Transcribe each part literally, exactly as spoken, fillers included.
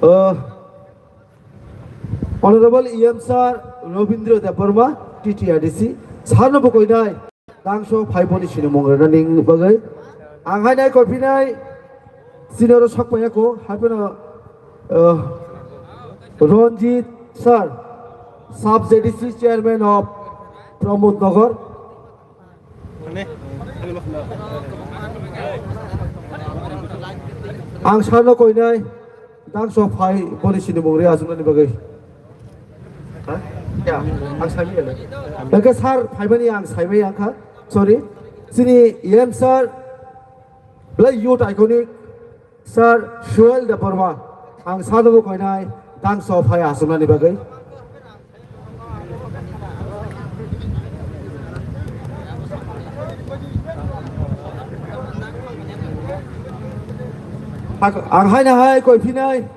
Uh, Honorable E M Sir Robindra Debbarma, T T R D C, sarno bo koinai dangso phai boni sinimung rwnani bagwi. Ang hainai koiphinai sinoro sokpaiya ko, haipeno, uh, Ranjit Sir, Sub J D C Chairman of Pramod Nagar. Ang sarno koinai dangso phai boni sinimung rwi achuknani bagwi. Ha? Ya, ang saimaya le. Hwnkhe sir phaimani ang saimaya kha. Sorry. Chini E M sir, belai youth iconic sir Suel Debbarma. Ang sarno bo koinai dangso phai achuknani bagwi. Ang haino hai koiphinai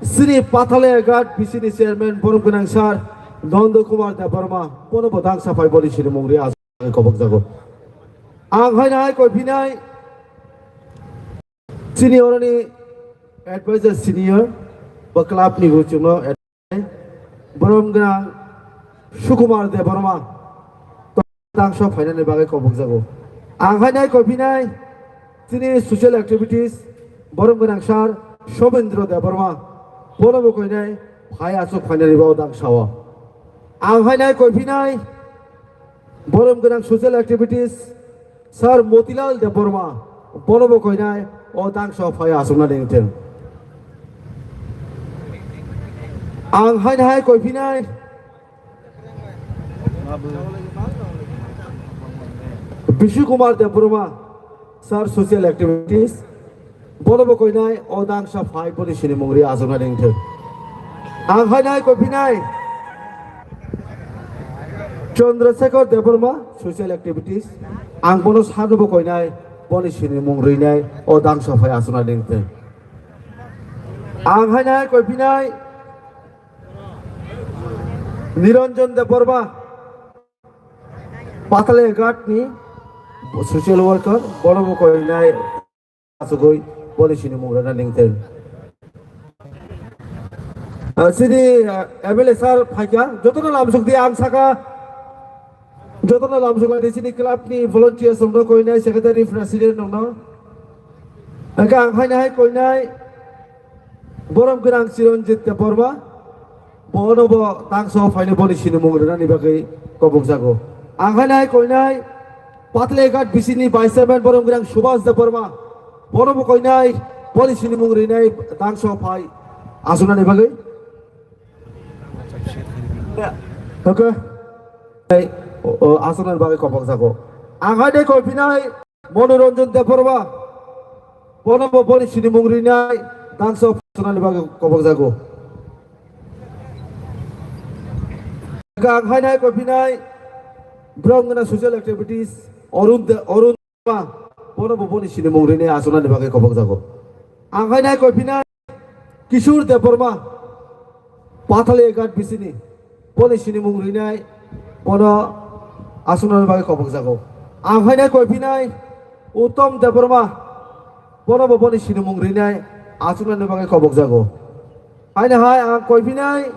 chini Pathalaya Ghat B C ni chairman borom gwnang sir Nondo Kumar Debbarma, bono bo dangsa phai boni sinimung rwi achuknani kobok jago. Ang haino hai koiphinai chini oroni advisor senior bo club ni bo chwngno borom gwnang Sukumar Debbarma dangso phainani bagwi kobok jago. Ang hainai koiphinai chini social activities borom gwnang sir Sobendra Debbarma, bono bo koinai phai achuk phainani bagwi dangsao. Ang hainai koiphinai borom gwnang social activities Sir Motilal Debbarma, bono bo koinai o dangso phai achuknani wngthung. Ang haino hai koiphinai Bishu Kumar Debbarma, Sir Social Activities, bono bo koinai o dangsa phai boni sinimung rwi achuknani wngthung. Ang haino hai koiphinai Chandrasekhar Debbarma, Social Activities, ang bono sarno bo koinai boni sinimung rwinai o dangsa phai achuknani wngthung. Ang haino hai koiphinai Niranjan Debbarma, Pathalaya Ghat ni social worker, bono bo koinai achugwi boni sinimung rwna ningthung. Ah, chini, ah, M L A sir phaikha, jotono lamsuk di ang saka, jotono lamsuk di chini club ni volunteers rokno koinai, secretary, president rokno. Hwnkhe ang haino hai koinai borom gwnang Chiranjit Debbarma, bono bo tangso phaino boni sinimung rwnani bagwi kobokjago. Ang haino hai koinai Pathalaya Ghat B C ni vice chairman borom gwnang Subhas Debbarma, bono bo koinai boni sinimung rwnai tangso phai achuknani bagwi. Okay. Ei, o, o, achuknani bagwi kobokjago. Ang haino koiphinai Manoranjan Debbarma, bono bo boni sinimung rwnai tangso phai achuknani bagwi kobokjago. Ang haino hai koiphinai borom gwnang social activities Arun De-, Arun Debbarma, bono bo boni sinimung rwnai achuknani bagwi kobokjago. Ang haino hai koiphinai Kishore Debbarma, Pathalaya Ghat B C ni, boni sinimung rwnai, bono achuknani bagwi kobokjago. Ang haino hai koiphinai Uttam Debbarma, bono bo boni sinimung rwnai achuknani bagwi kobokjago. Haino hai ang koiphinai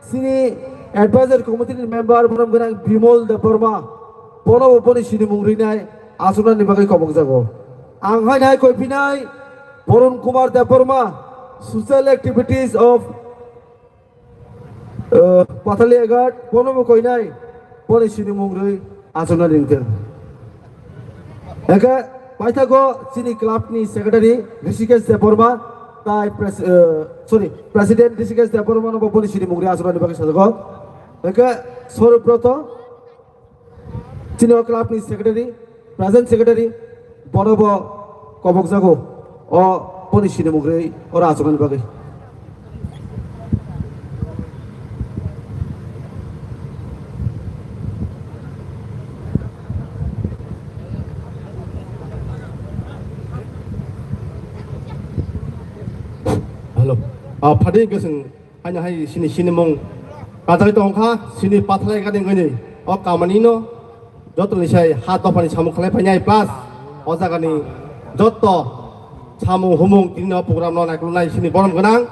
chini advisor committee ni member borom gwnang Bimol Debbarma, bono bo boni sinimung rwnai achuknani bagwi kobokjago. Ang haino hai koiphinai Barun Kumar Debbarma, social activities of, uh, Pathalaya Ghat, bono bo koinai boni sinimung rwi achuknani wngthung. Hwnkhe paithago chini club ni secretary Rishikesh Debbarma, tai pres-, eh, sorry, president Rishikesh Debbarma no bo boni sinimung rwi achuknani bagwi sajago. Hwnkhe Soroproto chini o club ni secretary, present secretary, bono bo kobokjago o boni sinimung rwi oro achuknani bagwi. Hello. Ah, phadi hwnkhe chwng haino hai chini sinimung kajagwi tongkha, chini Pathalaya Ghat ni wngwi o kamani no jotoni sai ha dophani samung khlai phainai plus o jagani joto samung humung tini no program no naikolnai chini borom gwnang.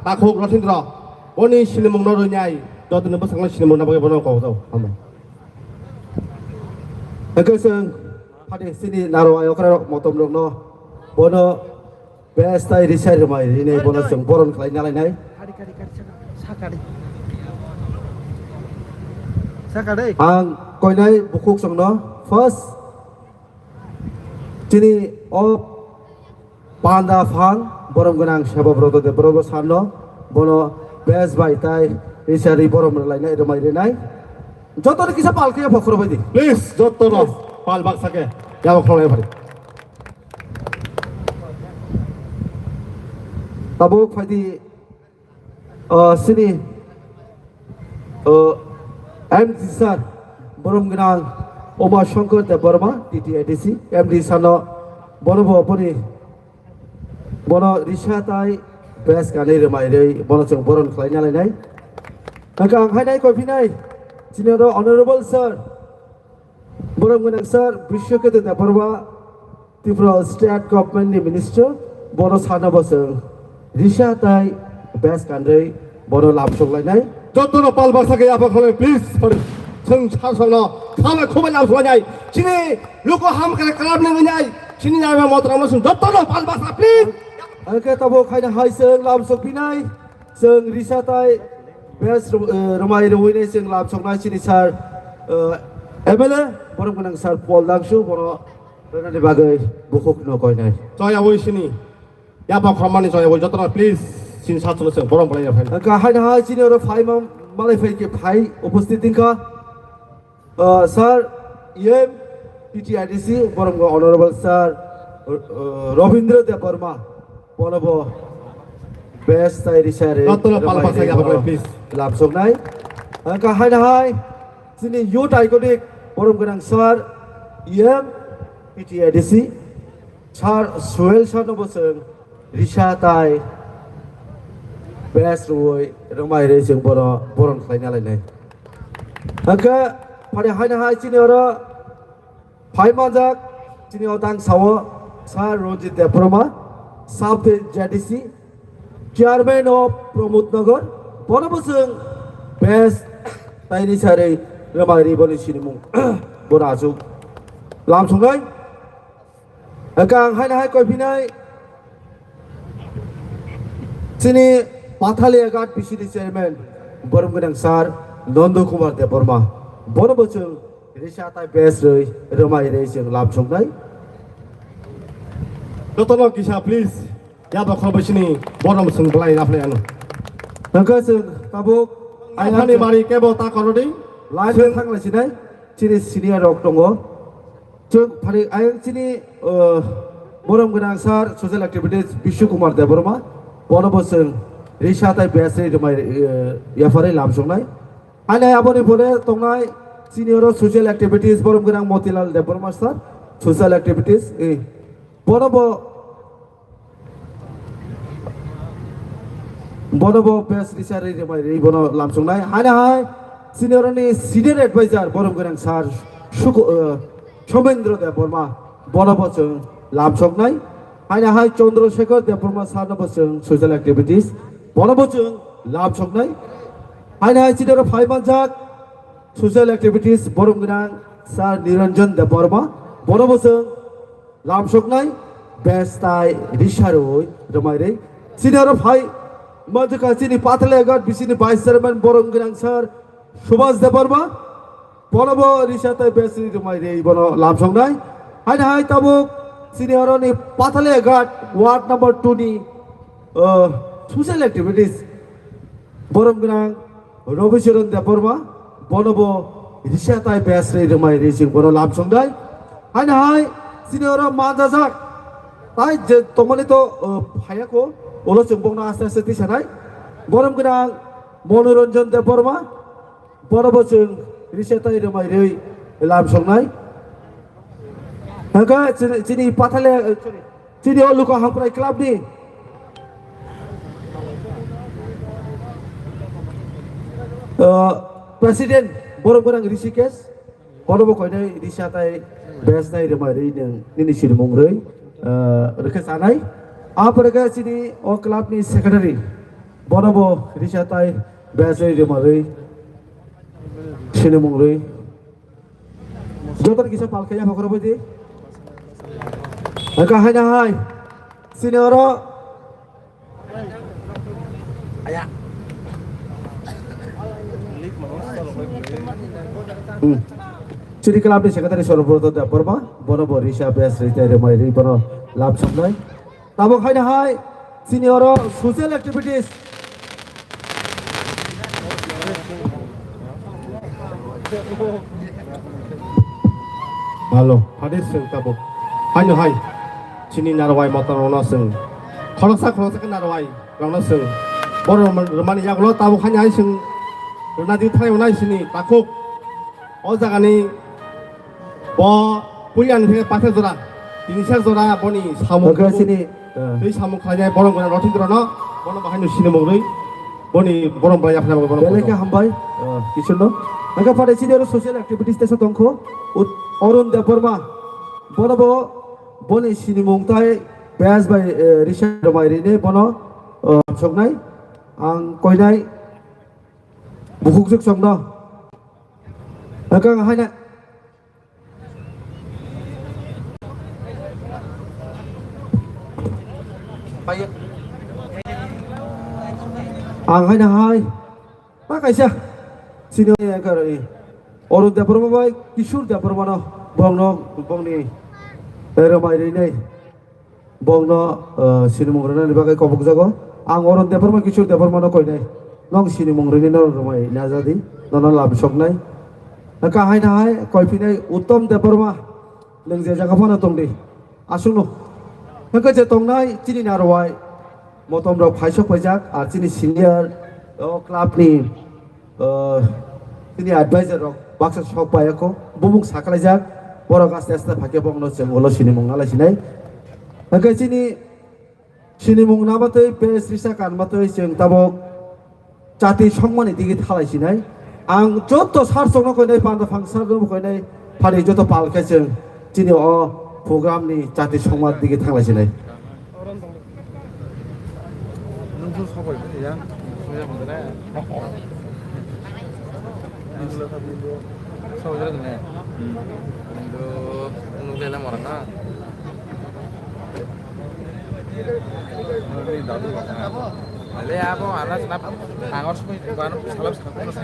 Takhuk Rotindra, boni sinimung no rwnai, jotoni bwskango sinimung nabagwi bono kok jao. Hambai. Hwnkhe chwng phadi sini naro ayokra rok motom rok no bono best tai risai rwmai rinai bono chwng boron khlai nalainai. Kari, kari, kari, saka, sakari. Sakari. Ang koinai bukhuk chwngno first chini o panda phang borom gwnang Seba Broto de Broto sanno bono best bai tai risari borom rwlainai rwmai rinai. Jotono kisa pal khe phokro bai di. Please, jotono pal baksa khe yabo khlai phari. Tabuk phaidi, uh, sini, uh, M D sir, borom gwnang Uma Shankar Debbarma, T T A D C, M D sano bono bo boni bono risa tai best kanwi rwmai rwi bono chwng boron khlai nalainai. Hwnkhe ang hainai koi phinai, sini oro honorable sir, borom gwnang sir Biswaketu Debbarma, Tripura State Government ni Minister, bono sana bo chwng risa tai best kanwi bono lamsok lainai. Jotono pal baksa khe yapha khlai, please, chwng sar songno khala khubai lamsok lainai. Chini luku ham kare kalam ni winai, chini yama motra mo chwng jotono pal baksa, please. Hwnkhe tabuk khaina hai chwng lamsok phinai. Chwng risa tai best rum-, eh, rwmai rwinai chwng lamsoknai chini sir, eh, M L A, borom gwnang sir Paul Dangsu, bono rwnani bagwi bukhuk no koinai. Choya wi sini. Yaba khormani choya wi jotono please chini sir chwng borom khlai ya phai. Hwnkha haino hai chini oro phai ma-, malai phai khe phai upasthit wngkha. Uh, sir, E M, T T I D C, borok bo Honorable Sir, uh, Robindra Debbarma, bono bo best tai risari Jotono pal rwmai pasai rwi yabok bono please. Lamsoknai. Hwnkha haino hai, chini youth iconic, borom gwnang Sir, E M, T T I D C, Sir Suel sir no bo chwng risa tai best rwui rwmai rwi chwng bono boron khlai nalainai. Hwnkhe phari haino hai chini oro phai manjak chini o tang sao Sir Ranjit Debbarma, South J D C, Chairman of Pramod Nagar, bono bo chwng best tai risari rwmai rwi boni sinimung bono achuk lamsoknai. Hwnkha ang haino hai koi phinai chini Pathalia Ghat B C D chairman borom gwnang sir Nondo Kumar Debbarma, bono bo chwng risa tai best rwi rwmai rwi chwng lamsoknai. Jotono kisa please, yaba khorbai sini borom chwng belai laphlai ano. Hwnkha chwng tabuk Aphani ayang mari kebo ta korodi. Line Chwng thang lai sinai chini senior rok tongo. Chwng phari ayang chini, uh, borom gwnang sir social activities Bishu Kumar Debbarma, bono bo chwng risa tai best rwi rwmai, uh, yapharwi lamsoknai. Haino aboni pore tongnai chini oro social activities borom gwnang Motilal Debbarma sir, social activities, eh, bono bo Bono bo best risari rwmai rwi bono lamsoknai. Haino hai senior ni senior advisor borom gwnang sir Suku-, eh, Somendra Debbarma, bono bo chwng lamsoknai. Haino hai Chandra Shekhar Debbarma sir no bo chwng social activities, bono bo chwng lamsoknai. Haino hai senior phai manjak social activities borom gwnang sir Niranjan Debbarma, bono bo chwng lamsoknai best tai risarwi rwmai rwi. Senior phai manjwkha chini Pathalia Ghat B C ni vice chairman borom gwnang sir Subhas Debbarma, bono bo risa tai best rwi rwmai rwi bono lamsoknai. Haino hai tabuk senior ni Pathalia Ghat ward number two ni, uh, social activities borom gwnang Rabi Charan Debbarma, bono bo risa tai best rwi rwmai rwi chwng bono lamsoknai. Haino hai chini oro manjajak tai je tongmani to, uh, phaiya kho, ulo chwng bokno aste aste tisanai. Borom gwnang Manoranjan Debbarma, bono bo chwng risa tai rwmai rwi lamsoknai. Hwnkhe chini, chini Pathalia, uh, sorry, Chini o Luka Hamkrai Club ni, uh, President borom gwnang Rishikesh, bono bo koinai risa tai best tai rwmai rwi nwng nini sinimung rwi, uh, rwkhe chanai. Apore khe chini o club ni secretary, Bono bo risa tai bes ri rima ri. Sini mung ri. Joto ni kisa pal kaya phokoro bidi. Aka hai na hai. Sini oro. Hmm. Chini club ni secretary Sorobroto Debbarma, bono bo risa bes ri tai rima ri bono lab somnai. Tabuk hai na hai, sini oro social activities. Halo, hadir seng tabuk. Hai no hai, sini narwai motor ono seng. Khoroksa khoroksa ke narwai, rono seng. Boro rwmani yagulo tabuk hai no hai seng. Rwna di thai unai sini, takhuk. O jagani Bo puilani theke pathe jora, tini ser jora boni samung. Oke, sini, eh. Tei samung khlainai borok gwnang Rotindra no, bono bahai no sini mung rwi, boni borom bai yaphna bono. Belai khe hambai, eh, kichun no. Nangkha pare sini oro social activities tesa tongkho, Ut-, Arun Debbarma, bono bo, boni sini mung tai bes bai, eh, risa romai rini bono, eh, soknai, ang koinai, bukhuk juk sokno. Nangkha ang haina. Ang haina hai. Ma kaisa. Sini ya karo i. Arun Debbarma bai Kishore Debbarma no. Bongno, bongni. Ero mai rinai. Bongno, eh, sinimung rwnani bagwi kobokjago. Ang Arun Debbarma, Kishore Debbarmano koinai. Nong sinimung rwini norok rwmai najadi, nono lam soknai. Kahai nahai koiphinai Uttom Debbarma, nwng je jaga phano tongdi. Aswkno. Hwnkhe je tongnai chini narwai, motom rok phaisok paijak, ar chini senior, o club ni, o, chini advisor rok baksa sok paiyakho, bumung sakhlaijak, borok aste aste phaikhe bongno chwng ulo sinimung nalai sinai. Hwnkhe chini sinimung namatwi bes risa kanmatwi chwng tabuk chati songmani digi thalai sinai. Ang joto sar songno koinai, panda phang sar rok koinai, phani joto pal khe chwng chini o program ni chati songma digi thanglai sinai.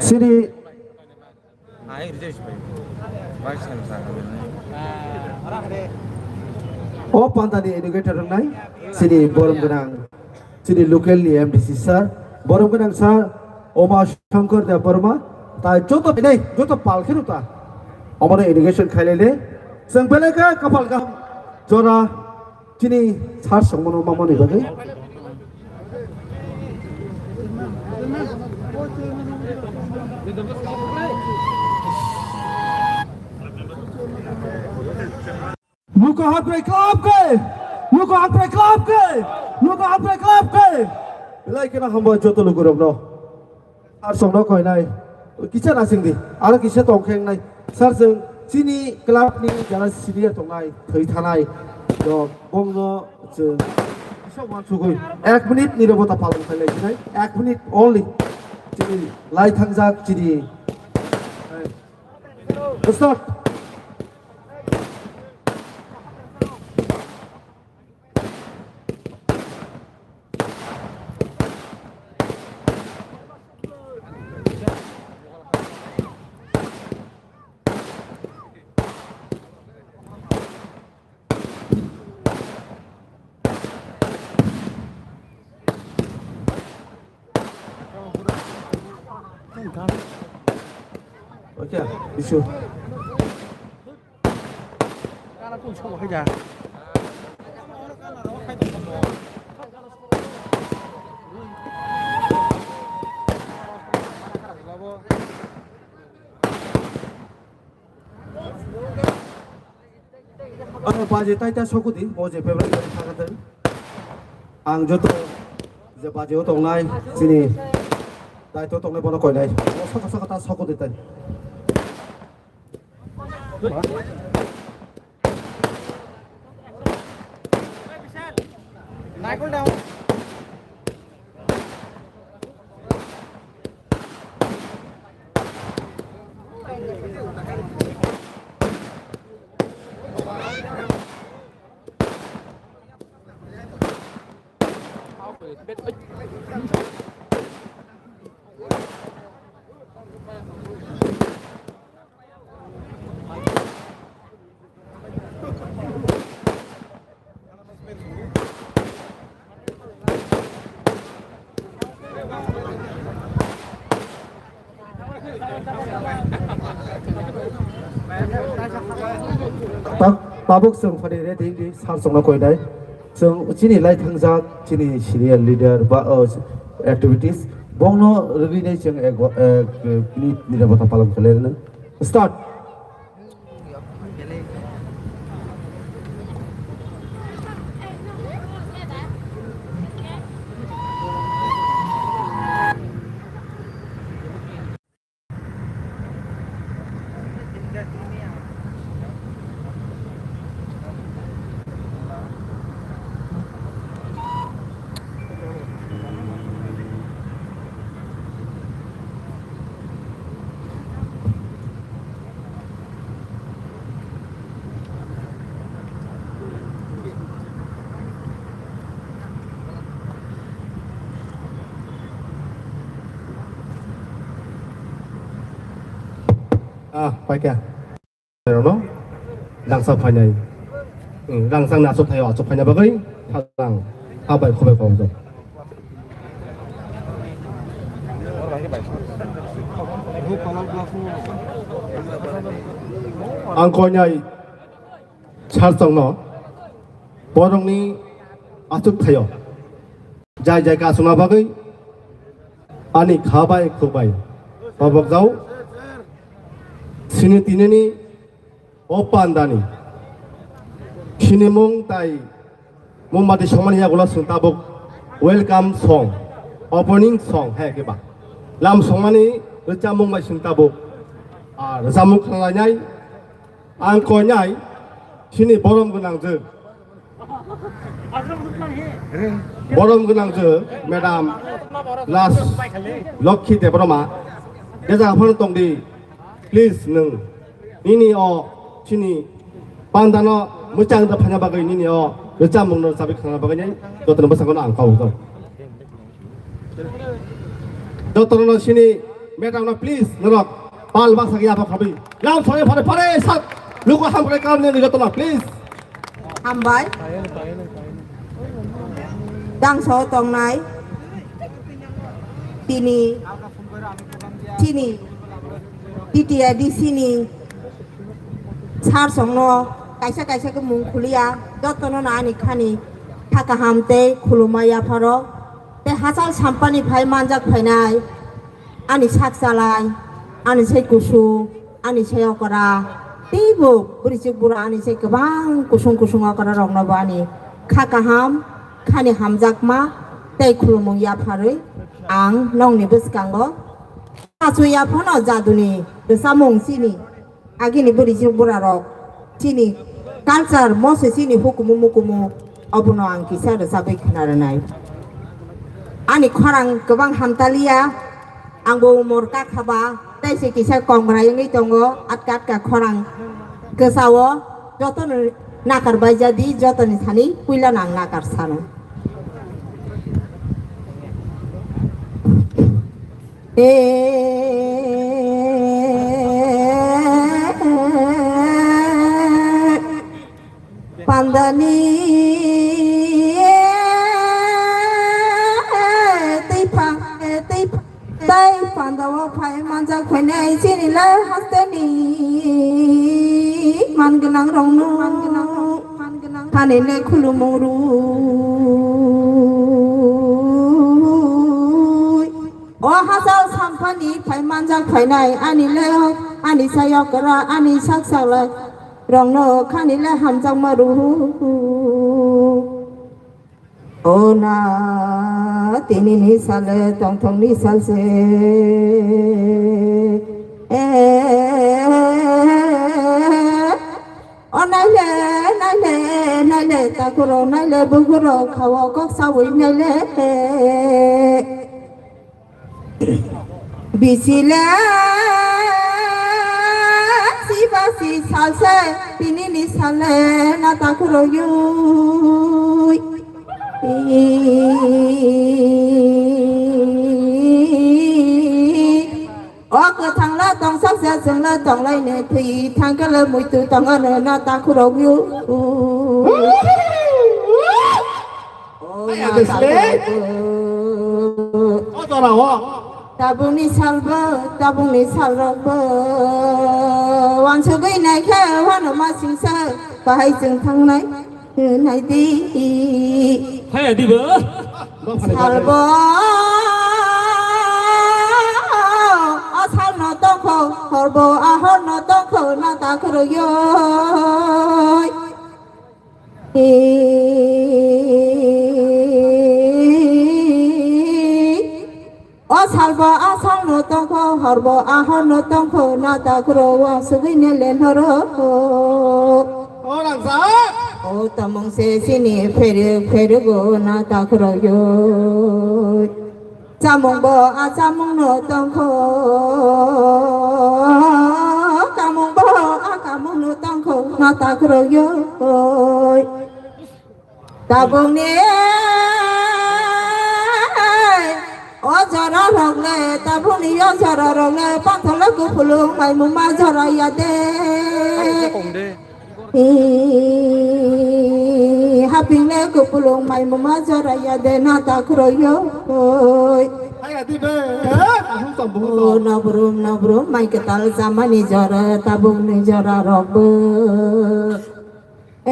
Sini o pandani educator wngnai, sini borom gwnang. Chini local ni M D C sir, borom gwnang sir, Uma Shankar Debbarma, tai joto belai, joto pal khe rwta. Omono education khailele, chwng belai khe kapal kaham jora chini sir songmano mamani bagwi. Luka Hakrai club ke! Luka Hakrai club ke! Luka Hakrai club ke! Belai kheno hambai joto lugurokno. Sir songno koinai. Kisa nasing di. Aro kisa tongkhengnai. Sir, chwng chini club ni jara senior tongnai, thwi thanai. Rok bongno chwng kisa uansugwi ek minute nirobota palon khailai sinai. Ek minute only. Chini lai thangjak chini. Start. Oke, isu. Ano baje taita sokudi, o je February thangkha tei. Ang joto je baje o tongnai, chini daito tongnai bono koinai. O saka saka ta sokudi tai. Naikol down. Ta-, tabuk chwng phani ready di sir chwngno koinai. Chwng chini lai thangjak chini senior leader ba, o, activities bongno rwgwinai chwng ek, ek minute nirabota palon khlainai. Start. Ah, paikha. Rangsa phainai. Hmm, rangsa ni achuk thaio, achuk phaina bagwi thalang. Habai khubai kok. Ang koinai sir chwngno borokni achuk thaio. Jai jai ka songna bagwi ani kha bai khuk bai tabuk jau. Sini tinini o pandani sinimung tai mungmati songmani yagulo chwng tabuk welcome song, opening song hai khe ba lam songmani rwchapmung bai chwng tabuk, ah, rwchapmung khwlainai. Ang koinai sini borom gwnang je. Borom gwnang je, madam, last Lokhi Debbarma. Jesa phano tongdi, please nwng. Nini o sini pandano mwchang da phana bagwi nini o rwchapmung no chabi khana bagwi nai jotono bwskango ang kau. Jotono sini madam no please norok pal baksa ya bak habi. Lam soi pare pare sat luko ham kare kam ni jotono please. Hambai. Dangso tongnai. Tini. Tini. T T A D C ni sir songno kaisa kaisa khe mung khuliya, jotono no ani khani kha kaham tei khulumma yapharo tei hachal sampani phai manjak phainai ani sak chalai, ani sai kusu, ani sai okra, teibo bwrwichwk bura ani sai kwbang kusung kusung okra rokno bo ani kha kaham, khani hamjakma tei khulumung yapharwi ang nongni bwskango. Achuk ya phano jaduni rwchapmung chini agini bwrwi chini bura rok chini culture mo se chini hukumu mukumu obono ang kisa rwchapwi khna rwnai. Ani khorang kwbang hamtaliya, angbo umor kakhaba tei se kisa kongra wngwi tongo, atka atka khorang kwchao jotono nakar baijadi, jotoni thani puila no ang nakar sano. E pandani tei pha-, tei pha-, tei pandao phai manjak phainai chini lai hasteni man gwnang rokno, man gwnang rok, man gwnang rok. Thani le khulumung rwi. O hachal sampani phai manjak phainai ani le, ani sayok ra, ani sak salai rokno khani le hamjakma rw. O na tini ni sale tongthong ni sal se. O naile, naile, naile, takuro, naile, buguro, khawo, kok sawi, naile. Bisile sibasi salse tinini sale na takuro yui. Tonglai ne thwi thangkala muitu tongano na takhurok yo. Hai, ada sile. O jora ho. Tabukni salbo, tabukni salrokbo. Wansugwi naikhe wano masingsa bahai chwng thangnai. Naidi. Hai, adi bo. Salbo, asalno tongkho, horbo, ahorno tongkho, na takhurok yo. O salbo, asalno tongkho, horbo, ahorno tongkho, na takhurok, wansugwi ne lenhoro. O rangsa. O tamung se sini pheruk pherugo na takhurok yo. Chamung bo a chamung no tongkho. Kamung bo a kamung no tongkho na takhurok yo. Tabukni o jora rok le, tabukni o jora rok le, pantholo kupulung mai muma jora ya de. Hapingle kupulung mai muma jora ya de na takhurok yo. Hai, adi be, eh, tahun tombo. O nabrum nabrum mai kwtal chamani jora, tabukni jora rok bo. Eh,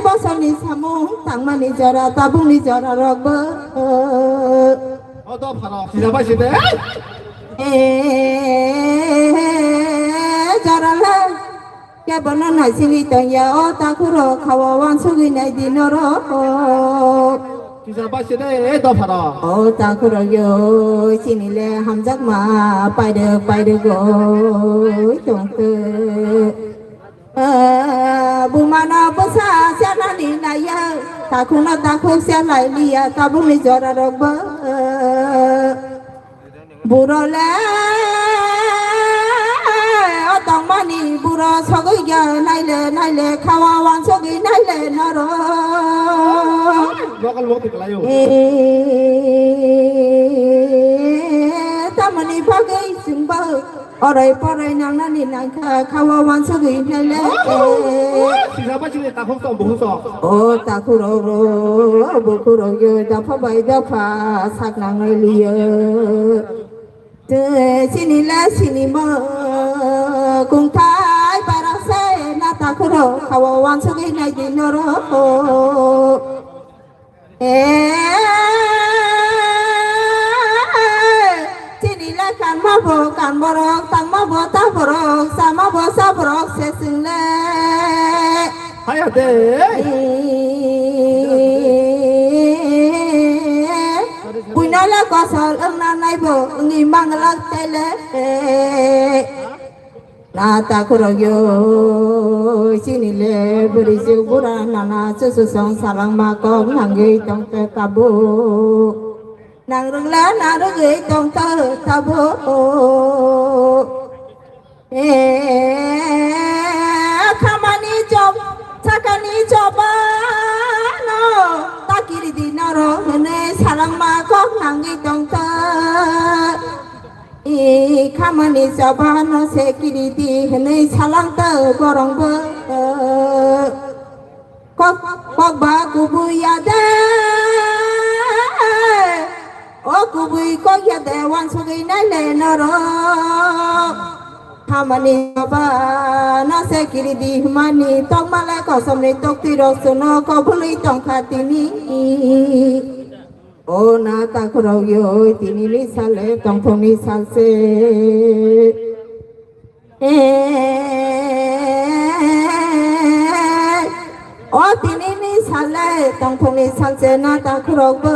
bosoni samung tangmani jora, tabukni jora rok bo. O dophano sija bai side. Eh, jora le kebono naisingwi tongya, o takhurok khawa wansugwi nai di norok. Kisa bai side, eh, dophano. O takhurok yo, chini le hamjakma paidwk paidwk goi tongtwk. Ah, bumano bwsa sianani naiya, takhukno takhuk sianai liya, tabukni jorarokbo. Buro le o tongmani buro sogwi ya naile naile khawa wansogwi naile norok. Lokal mok tiklayo. Eh, tamoni bagwi chwngbo orai porai nangnani nangkha khawa wansogwi naile. Sisa bai sini takhuk tong buhuk tong. O takhurok ro bukhurok yo dapha bai dapha sak nangai liyo. Te sini le sini mo kungthai bara se na takhuro khawo wansugwi nai di noro. Eh, sini le kanma bo kanborok, tangma bo taborok, sama bo saborok se sing le. Haya de. Buino le kosol wngna naibo wngwi manglak tele. Na takhurok yo chini le bwrwi chuk bura nana chuchu song salangma kok nangwi tongte tabuk. Nang rwgla na rwgwi tongte tabuk. Eh, khamani job, sakani jobano takiri di noro hwnwi salangma kok nangwi tongtha. Eh, khamani jobano se kiri di hwnwi salangtha borongbo. Kok, kok ba kubui ya de. O kubui kok ya de wansugwi nai le norok. Hamani baba no se kiri di himani tokma le kosomni toktwi rok suno kobului tongkha tini. O na takhurok yo tini ni sale tongthokni salse. Eh, o tini ni sale tongthokni salse na takhurok bo.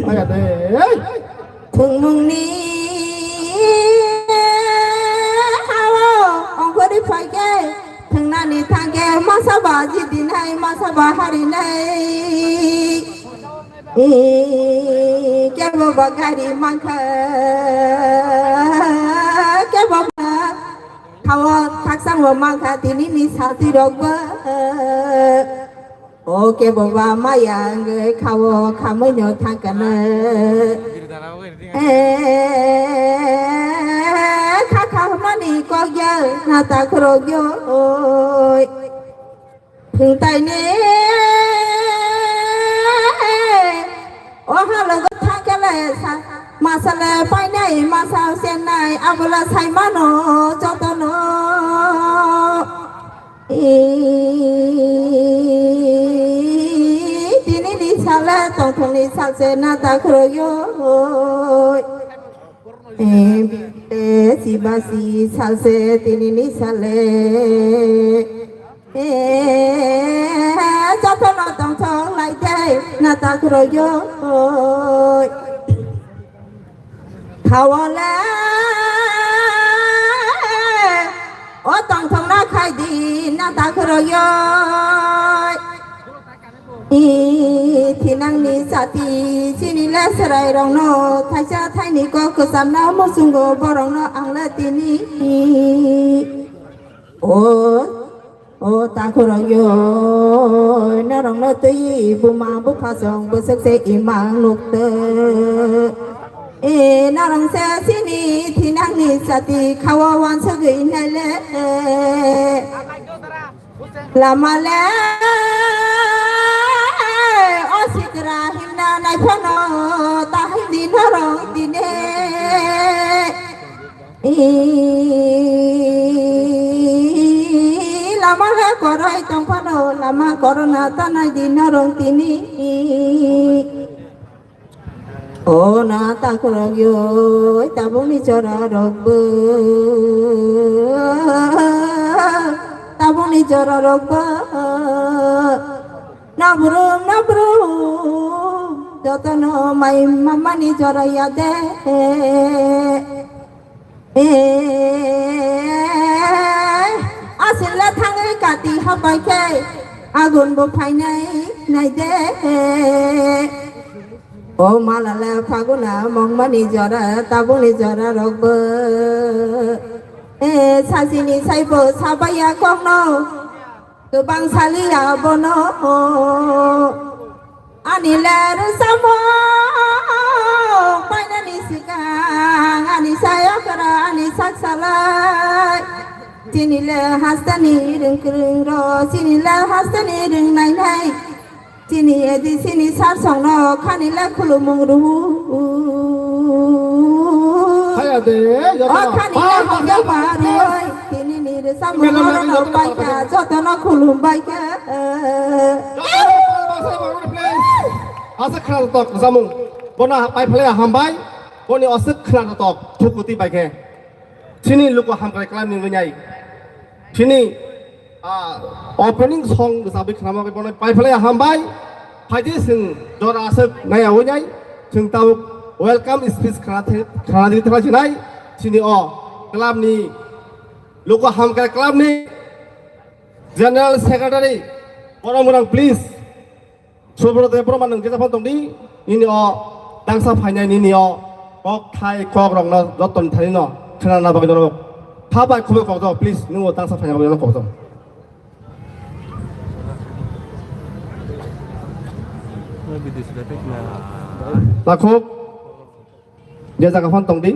Aya de. Thwngmungni hao ongkhorwi phaikhe thwngnani thangkhe masa ba jidinai masa ba harinai. Kebo ba gari mankha, kebo ba thawa thaksango mankha tini ni sati rok ba. O kebo ba maya wngwi kha-o khamwi no thang kha na. Eh, kha kha hwnmani kok ya na ta khorok yo oi. Thwngtaini o halogo thang khe le sa masa le painai masa chenai abola sai mano jotono. Tinini sale tongthokni salse na ta khorok yo. Bibile sibasi salse tinini sale. Jotono tongthok lai de na ta khorok yo. Khawale o tongthokna khaidi na ta khorok yo. Thinangni jati chini le chwrairokno thaisa thaini kok kwcharna muchungo borokno ang le tini. O O ta khorok yo, norokno twi buma bupha song bwswk se imang nukte. E norok se chini thinangni jati kha-o wansugwi naile. Lama le o sikra himna nai phano ta hindi norok tine. Lama le koroi tongphano, lama korona tanai di norong tini. O na ta khorok yo, tabukni chora rok bo, tabukni chora rok bo. Nabrum, nabrum, jotono mai mamani chora ya de. Aswk le thangwi kati habai khe agun bo phainai nai de. O mala le phaguna mongmani jora tabukni jora rok bo. Sachini saibo sabaya kokno kwbang saliya bono. Ani le rwchapmung painani swkang ani sayokra ani sak salai. Chini le hasteni rwng kwrwng rw, chini le hasteni rwng nainai. Chini edi chini sar songno khani le khulumung rw. Haya de, joto. O khani le hongya baroi. Tini ni rwchapmung jotono paikha, jotono khulumbai kha. Aswk khwnatok rwchapmung. Bono pai phalai hambai. Boni aswk khwnatok thukuti bai khe. Chini luku hamkrai klam ni wngwi nai. Chini, ah, opening song rwchapwi khwnama bai bono pai phalai hambai. Phaidi chwng jora aswk naiya wngwi nai. Chwng tabuk welcome speech khwna the-, khwna di thangna sinai. Chini o club ni luku hamkrai club ni General Secretary, borok mwrang please. Subroto Debbarma nwng kisa phone tongdi, nini o tangsa phainai nini o kok thai kok rokno jottoni thanino khwnana bagwi norok kha bai khubui kokjak, please, nwng o tangsa phaina bagwi norok kokjak. Lakhuk. Je jaga phano tongdi,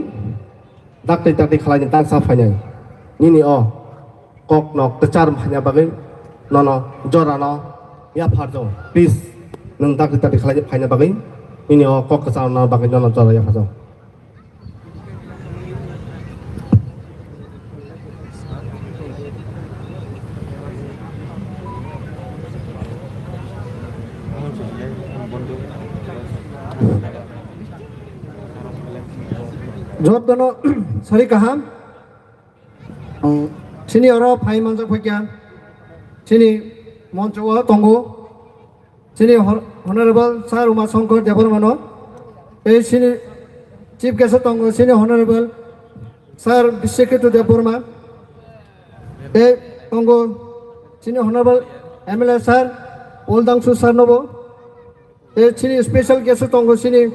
dakti dakti khalai ni tangsa phainai. Nini o kok no kwchar phaina bagwi nono jora no yapharjao. Please, nwng dakti dakti khalai phaina bagwi nini o kok kwchar no bagwi nono jora yapharjao. Jotono sari kaham. Chini oro phai manjak phaikha. Chini moncho o tongo. Chini Hon-, Honorable Sir Uma Shankar Debbarma no. Tei chini Chief Guest o tongo chini Honorable Sir Biswaketu Debbarma. Tei tongo chini Honorable M L A Sir Paul Dangsu Sir nobo. Tei chini special guest o tongo chini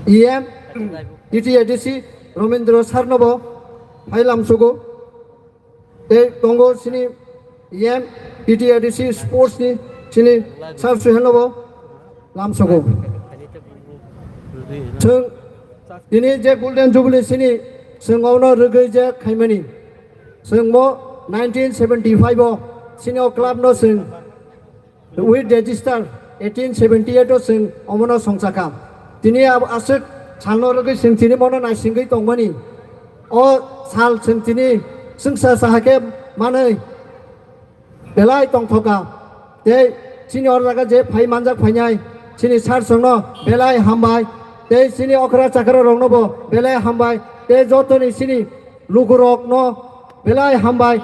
E M, T T A D C Romendra Sir nobo phai lamsugo. Tei tongo chini E M T T A D C sports ni chini sir Suhel no bo lamsogo. Chwng tini je Golden Jubilee sini chwng ono rwgwi je khaimani. Chwng mo nineteen seventy-five o sini o club no chwng with register eighteen seventy-eight o chwng omono songchakha. Tini abo aswk salno rwgwi chwng tini mono naisingwi tongmani. O sal chwng tini chwngsa saha khe manwi belai tongthoka. Tei chini oro jaga je phai manjak phainai chini sir songno belai hambai. Tei chini okra chakra rokno bo belai hambai. Tei jotoni chini lukurokno belai hambai.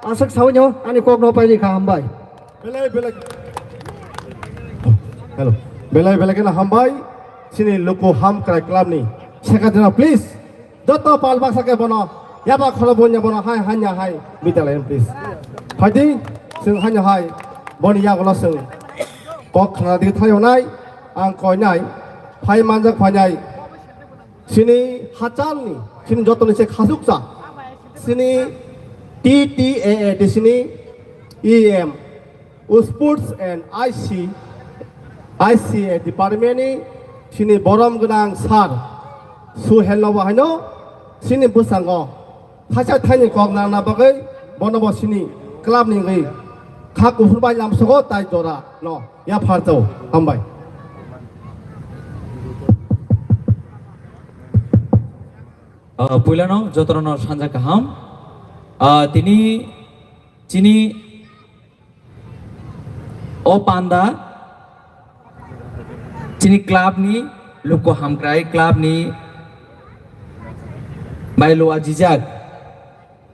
Aswk sawi no ani kokno paili kha, hambai. Belai belai. Hello. Belai belai kheno hambai. Chini luku hamkrai club ni secretary, please. Joto pal baksa khe bono yaba kholo bonya bono hai hanya hai bitalai, please. Phaidi, chwng hanya hai boni yagulo chwng kok khna di thayo nai, ang koi nai, phai manjak phai nai. Chini hachalni, chini jotoni se khasuksa. Chini T T A A D C ni E M, Sports and I C, I C A department ni chini borom gwnang sir Suhel no bo haino chini bwskango thaisa thaini kok nangna bagwi bono bo chini club ni wngwi kha kuphur bai lamsogo tai jora no yapharjao. Hambai. Ah, puilano jotono sanja kaham. Ah, tini chini o panda chini club ni luku hamkrai club ni bai lo ajijak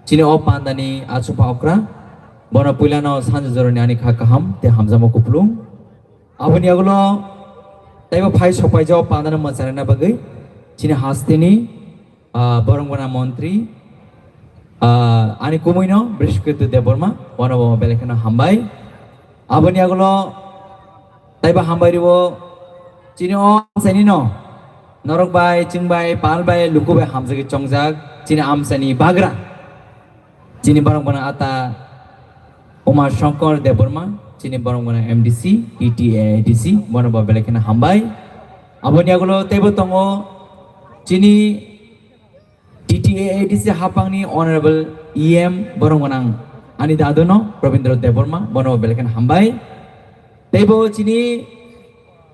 chini o panda ni achukma okra bono puilano sanja joroni ani kha kaham te hamjamo kupulung. Aboni yagulo taibo phai sokpaijao pandano mwchanina bagwi chini hasteni, ah, borong gwnang montri, ah, ani kumuino Brishkritu Debbarma, bono bo belai kheno hambai. Aboni yagulo taibo hambai riwo chini o amchaini no norok bai, chwng bai, pal bai, luku bai hamjagwi chongjak chini amchaini bagra. Chini borok bono ata Uma Shankar Debbarma, chini borok bono M D C, T T A D C, bono bo belai kheno hambai. Aboni yagulo teibo tongo chini T T A A D C hapangni Honorable E M borok gwnang ani daduno Rabindra Debbarma, bono bo belai kheno hambai. Teibo chini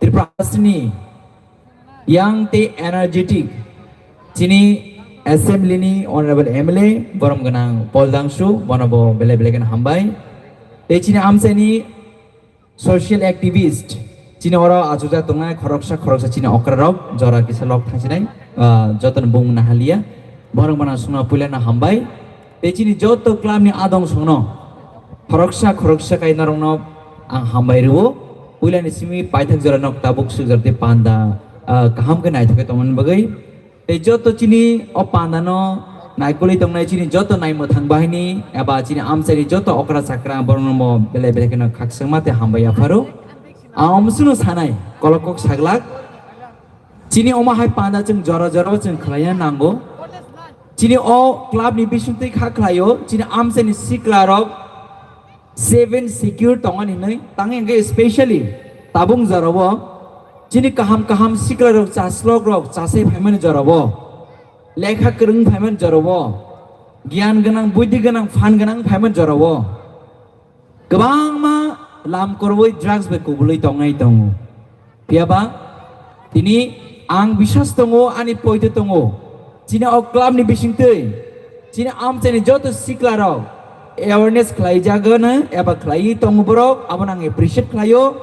Tripura Hasteni yang tei energetic chini assembly ni honorable M L A borom gwnang Paul Dangsu, bono bo belai belai kheno hambai. Tei chini amchaini social activist chini oro achukjak tongnai khoroksa khoroksa chini okra rok jora kisa lok thangsinai, ah, jotono bung nahalia, borom gwnang sungno puilano hambai. Tei chini joto club ni adong songno khoroksa khoroksa kai norokno ang hambai rwo. Puilani simi paithak jora nok tabuk sukjak tei panda, ah, kaham khe naithok khe tongmani bagwi. Tei joto chini o panda no naikolwi tongnai chini joto naimwthang bahini eba chini amchaini joto okra chakra borokno bo belai belai kheno khakchangma tei hambai yapharo. Ang omosono sanai kolok kok saglak. Chini omo hai panda chwng jora jora o chwng khlaiya nango. Chini o club ni bisingtwi kha khlaio, chini amchaini sikla rok seven secure tongani hinwi, tang hwnkhe specially tabung jora o chini kaham kaham sikla rok, chaslok rok chasai phaimani jora o, lekha kwrwng phaimani jora o, giyan gwnang, buddhi gwnang, phan gwnang phaimani jora o. Kwbangma lam kwrwi drugs bai kubulwi tongnai tongo. Phiyaba tini ang biswas tongo, ani poito tongo. Chini o club ni bisingtwi chini amchaini joto sikla rok awareness khlai jagano eba khlaiwi tongo borok, abono ang appreciate khlaio.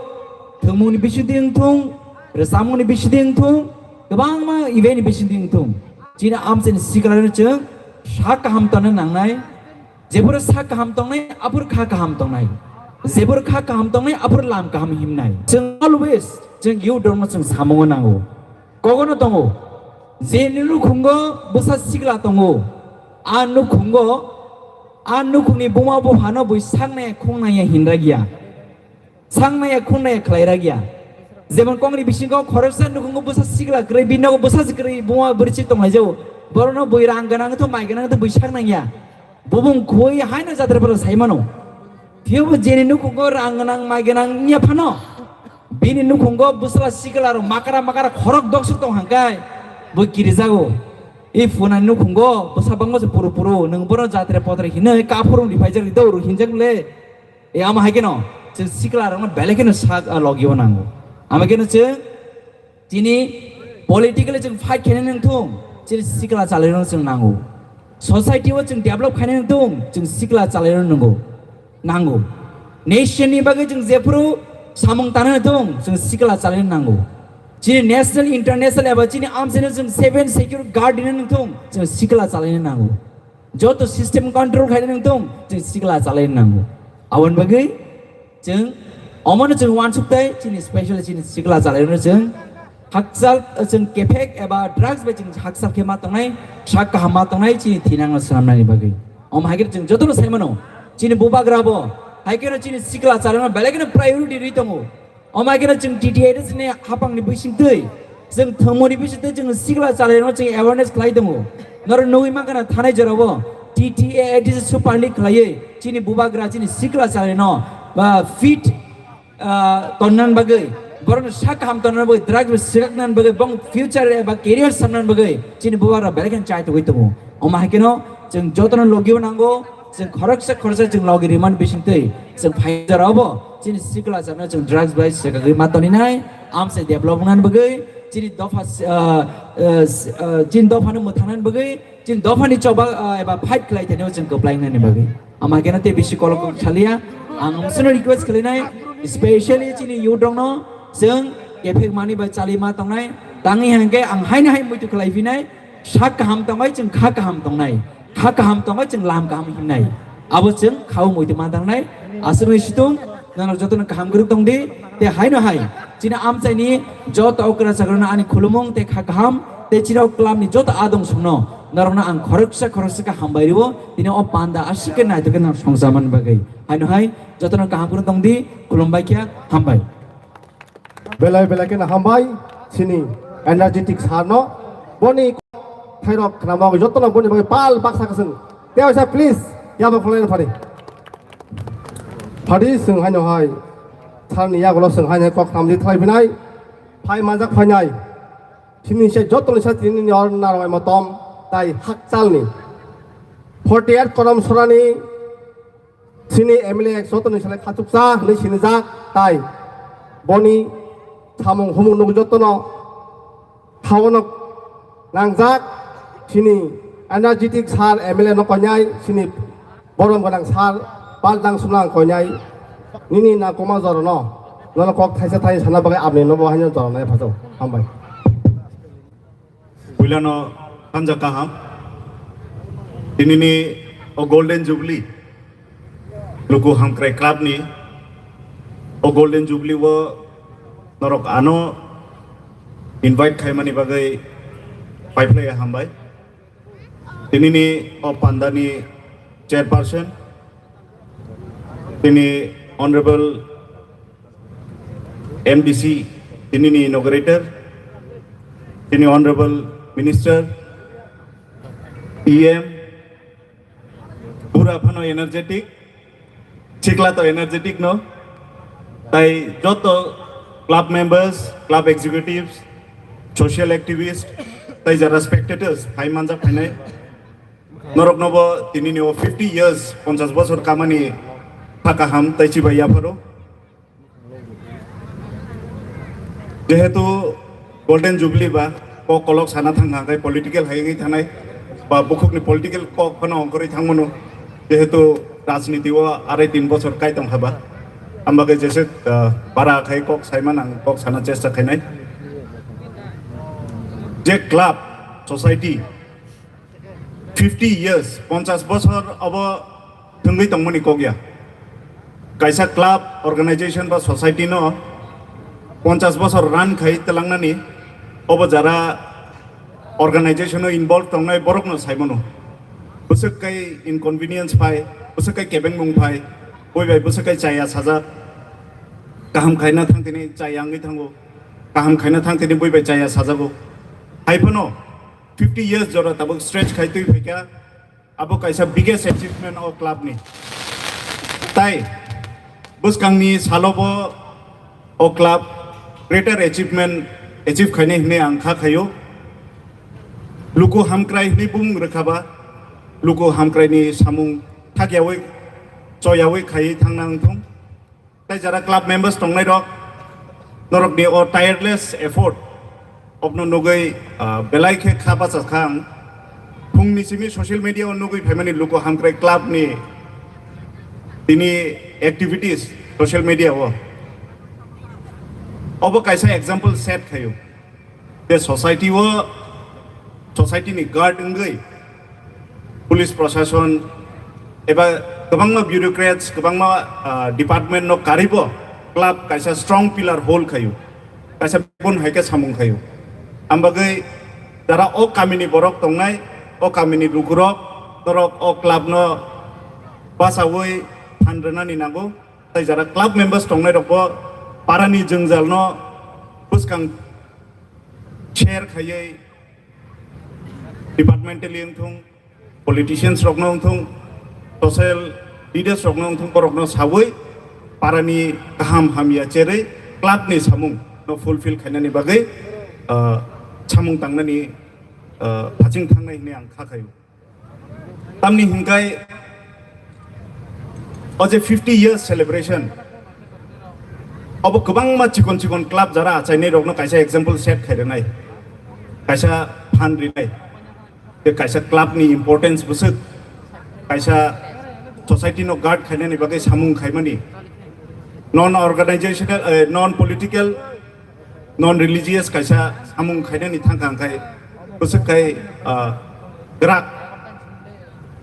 Thwngmungni bisingtwi wngthung, rwchapmungni bisingtwi wngthung, kwbangma event ni bisingtwi wngthung, chini amchaini sikla rok chwng sak kaham tongna nangnai. Jephuru sak kaham tongnai, aphuru kha kaham tongnai. Jephuru kha kaham tongnai, aphuru lam kaham himnai. Chwng always chwng youth rokno chwng samungo nango. Kogono tongo. Je nukhungo bwsa sikla tongo. A nukhungo, a nukhungni buma buphano bui saknai khungnai hinra giya. Sangnaya khunnaya khlai ragya. Jemon kongni bisingo khoroksa nukhungo bwsa sikla kwrwi, bini nogo bwsa si kwrwi, buma bwrwi si tonglaijao. Borokno bui rang gwnang wngthu, mai gwnang wngthu, bui sak nangya. Bubung khui haino jatra phano sai mano. Phiyo bo jeni nukhungo rang gwnang, mai gwnang wngya phano, bini nukhungo bwsla sikla rok makara makara khorok doksuk tong hangkai, bo kirijago. I phunani nukhungo bwsa bangma se puru puru, nwng bono jatre potre hinwi kaphuru ni phaijak ri do ru hinjak le. E ama hai keno, chwng sikla rokno belai keno sak, ah, logio nango. Ama keno chwng Chini politically chwng fight khainai nangthung, chini sikla chalairokno chwng nango. Society o chwng develop khainai nangthung, chwng sikla chalairokno nango. Nango. Nation ni bagwi chwng jephuru samung tana nangthung, chwng sikla chalairokno nango. Chini national, international eba chini amchaino chwng seven secure guard rina nangthung, chwng sikla chalairokno nango. Joto system control khainai nangthung, chwng sikla chalairokno nango. Aboni bagwi Chwng omono chwng uansuk tei chini special chini sikla chalairokno chwng hakchal, chwng kephek eba drugs bai chwng hakchal khe ma tongnai, sak kaham ma tongnai chini thinangno swnamnani bagwi. Omo hai khe chwng jotono sai mano, chini bubagra bo hai kheno chini sikla chalairokno belai kheno priority rwi tongo. Omo hai kheno chwng T T A D C ni hapangni bisingtwi Chwng thwngmungni bisingtwi chwng sikla chalairokno chwng awareness khlai tongo. Norok nugwi mankha na thanai jorao T T A A D C Super League khlaiwi chini bubagra chini sikla chalairokno, ah, fit, ah, tonnan bagwi, borokno sak kaham tonnan bagwi, drugs bai swkaknan bagwi, bong future eba career samnan bagwi chini bubagra belai kheno chai tongwi tongo. Omo hai kheno chwng jotono logi-o nango, chwng khoroksa khoroksa chwng logi rimani bisingtwi chwng phai jorao bo chini sikla chano chwng drugs bai swkagwi ma toninai, amse develop wngnani bagwi, chini dopha, ah, ah, ah, chini dophano mwthangnani bagwi, chini dophani choba, ah, eba fight khlai thanio chwng kwplai wngnani bagwi. Ama keno tei bisi kolok kok saliya, ang amsono request khlainai, specially chini youth rokno chwng kephek mani bai chali ma tongnai, tangwi hangkhe ang haino hai muitu khlai phinai, Sak kaham tongwi chwng kha kaham tongnai, kha kaham tongwi chwng lam kaham himnai. Abo chwng kha wngwi tongma tangnai. Aswkni situng, norok jotono kaham kwrwk tong di. Tei haino hai, chini amchaini joto okra chakrano ani khulumung tei kha kaham, tei chini o club ni joto adong songno norokno ang khoroksa khoroksa khe hambai rwo, tini o panda aswk khe naithok khe norok songcha man bagwi. Haino hai, jotono kaham kwrwng tong di, khulumbai khe hambai. Belai belai kheno hambai chini energetic sir no. Boni thairok khnamok jotono boni bagwi pal baksa kwchwng. Tei waisa please yabo khwlaina phari. Phadi chwng haino hai sir ni yagulo chwng haino kok khnamdi thlai phinai. Phai manjak phainai. Chini se joto ni sa tini ni or narwai motom tai hakchal ni. Forty eight korom sorani Chini M L A ek joto ni selai khachuksa hinwi sinijak tai boni samung humung nuk jotono haono nangjak chini energetic sir M L A no koinai chini borom gwnang sir Pal Dangsumang koinai nini na koma jorono nono kok thaisa thai sana bagwi abni nobo haino jorona ephajo hambai. Puilano hanja kaham. Tinini o Golden Jubilee, Luku Hamkrai Club ni o Golden Jubilee o norok ano invite khaimani bagwi paiphlaiya hambai. Tinini o pandani chairperson, tini Honorable M D C, tinini inaugurator, tini Honorable Minister, E M, pura phano energetic, chikla to energetic no, tai joto club members, club executives, social activists, tai jara spectators, phai manjak phainai. Noroknobo tinini o fifty years, ponchas bosor kamani pha kaham tai chibai yapharo. Jehetu Golden Jubilee ba kok kolok sana thang hangkai political hai wngwi thanai ba bukhukni political kok phano ongkhorwi thangmano. Jehetu rajniti o arai tin bosor kai tong haba. Ambagwi jese, ah, bara khai kok saimano ang kok sana chesta khainai. Je club, society, fifty years, ponchas bosor obo thwngwi tongmani kok ya. Kaisa club, organization ba society no ponchas bosor run khai twlangnani obo jara organization o involve tongnai borok no saimano. Bwswk kai inconvenience phai, bwswk kai kebengmung phai, boi bai bwswk kai chaya sajak, kaham khaina thang tini chaya wngwi thango, kaham khaina thang tini boi bai chaya sajago. Hai phano fifty years jora tabuk stretch khai twi phaikha, abo kaisa biggest achievement o club ni. Tai Bwskangni salobo o club greater achievement achieve khainai hwnwi ang kha khaio. Luku hamkrai hwnwi bumung rwkhaba, luku hamkraini samung thakyawi choyawi khaiwi thangna wngthung. Tai jara club members tongnairok, norokni o tireless effort obno nugwi, ah, belai khe kha bacha kha ang. Phungni simi social media o nugwi phaimani luku hamkrai club ni tini activities social media o. Obo kaisa example set khaio. Je society o, society ni guard wngwi police proshashon eba kwbangma bureaucrats, kwbangma, ah, department no karibo club kaisa strong pillar hold khaio. Kaisa bun hai khe samung khaio. Ambagwi jara o kamini borok tongnai, o kamini lukurok, norok o club no basawi phan rwnani nango. Tai jara club members tongnai rokbo parani jwngjal no bwskang share khaiwi departmentally wngthung, politicians rokno wngthung, social leaders rokno wngthung, borokno sawi parani kaham hamya cherwi club ni samung no fulfill khainani bagwi, ah, samung tangnani, ah, phaching thangnai hwnwi ang kha khaio. Tamni hwnkhai o je fifty years celebration, obo kwbangma chikon chikon club jara achainai rokno kaisa example set khai rwnai, kaisa phan rinai, tei kaisa club ni importance bwswk, kaisa society no guard khainani bagwi samung khaimani, non organizational, eh, non political, non religious kaisa samung khainani thangkha, hwnkhe bwswk khai, ah, grak.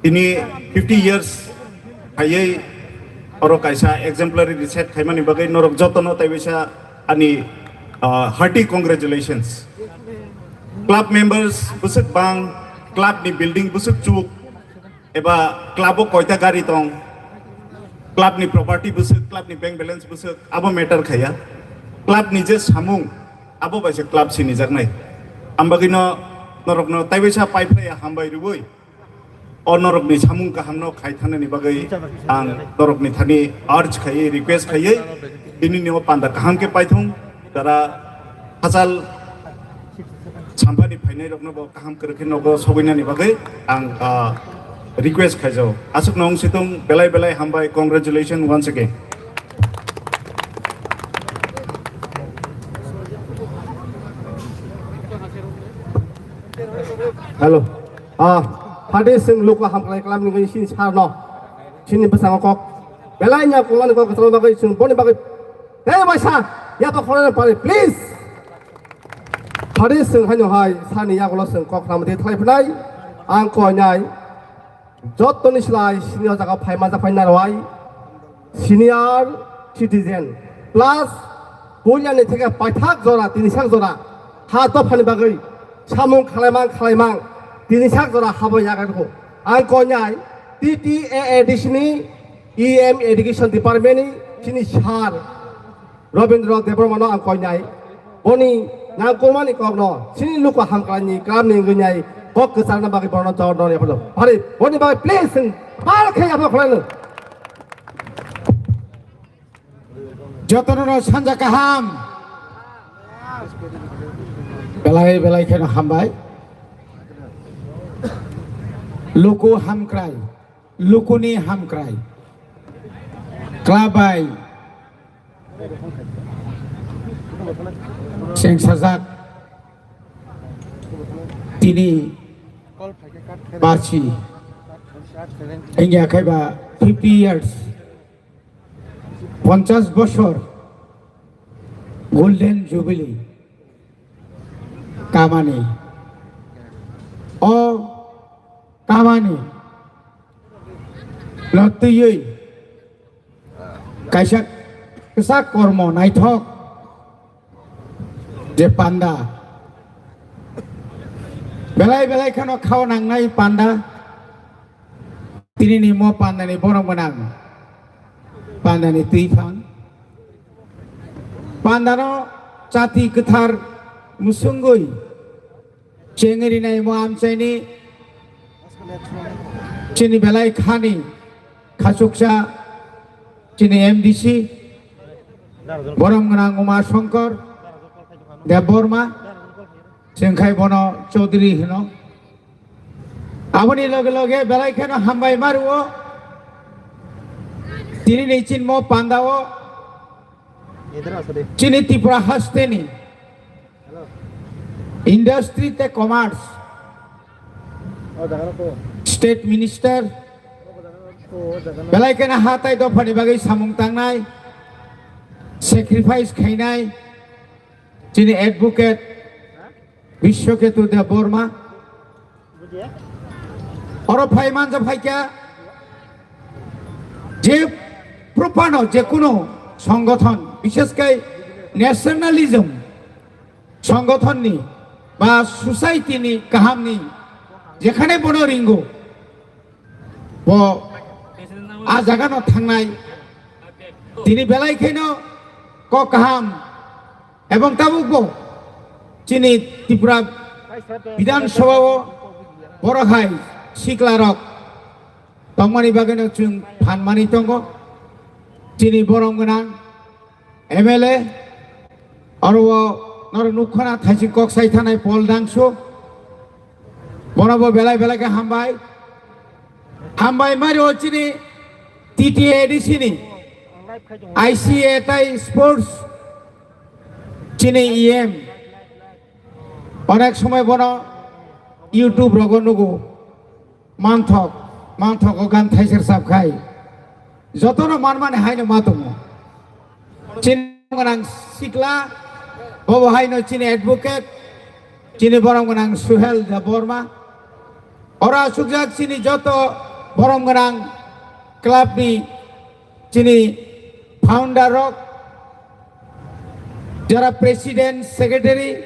Tini fifty years khaiwi oro kaisa exemplary reset khaimani bagwi norok jotono taibaisa ani, ah, hearty congratulations. Club members bwswk bang, club ni building bwswk chuk, eba club o koita gari tong, club ni property bwswk, club ni bank balance bwswk, abo matter khaiya. Club ni je samung, abo bai se club sinijaknai. Ambagwino norokno taibaisa paiphlaiya hambai rwui, o norokni samung kahamno khai thanani bagwi ang norokni thani urge khaiwi, request khaiwi, tinini o panda kaham khe paithung, jara hachal samphani phainai rokno bo kaham kwrwkhe nogo sogoinani bagwi ang, ah, request khaijao. Aswkno wng situng, belai belai hambai, congratulations once again. Hello. Ah, hadi sing luku hamkrai kalam ni sini sarno. Sini bersama kok. Belai nya kumani kok bersama bagai sing boni bagai. Tei baisa, ya to khorang pari, please. Hadi sing hanyo hai, sani ya golo sing kok ram di thlai phnai. Ang ko nyai. Jottoni slai senior jaga phai majak phai narwai, senior citizen plus puilani theke paithak jora, tinisak jora ha dophani bagwi samung khalaimang khalaimang tinisak jora habo yagarkho. Ang konyai T T A A D C ni E M Education Department ni chini sir Robindra Debbarma no ang koinai. Boni nangkukmani kokno chini luku hamkraini klamni wngwi nai kok kwcharna bagwi bono jor dor yapharlo. Pari boni bagwi please chwng pal khe yapha khwlaino. Jotono no sanja kaham. Belai belai kheno hambai. Luku hamkrai. Lukuni hamkrai. Club bai chengsajak tini barsi wngya khaiba fifty years, ponchas bosor golden jubilee kamani. O kamani no twiwi kaisa kwchak kormo naithok je panda belai belai kheno khao nangnai panda. Tinini mo pandani borok gwnang, pandani twiphang, pandano chati kwthar musungwi chengwi rinai mo amchaini chini belai khani khachuksa chini M D C, borom gwnang Uma Shankar Debbarma, chwng khai bono Chaudhary hino. Aboni loge loge belai kheno hambai mario, tini ni chinmo pandao, chini Tripura hasteni Industry tei Commerce State Minister, belai kheno ha tai dophani bagwi samung tangnai, sacrifice khainai, chini Advocate Biswaketu Debbarma. Oro phai manja phaikha je prophano je kuno songothon, bishesh khai nationalism songothonni ba society ni kahamni jekhane bono ringo, bo a jagano thangnai. Tini belai kheno kok kaham ebong tabukbo chini Tripura Bidhan Sabha o borok hai sikla rok tongmani bagwino chwng phan manwi tongo. Chini borom gwnang M L A, oro o norok nukha na thaising kok sai thanai Paul Dangsu, bono bo belai belai khe hambai. Hambai mari o chini T T A D C ni I C A tai sports chini E M. Onek somoi bono YouTube rogo nugo. Manthok, manthok o gan thaiser sap khai. Jotono manmani haino ma tongo. Chini gwnang sikla, bobo haino chini advocate, chini borom gwnang Suhel Debbarma. Ora sukjak chini joto borom gwnang club ni chini founder rok, jara president, secretary,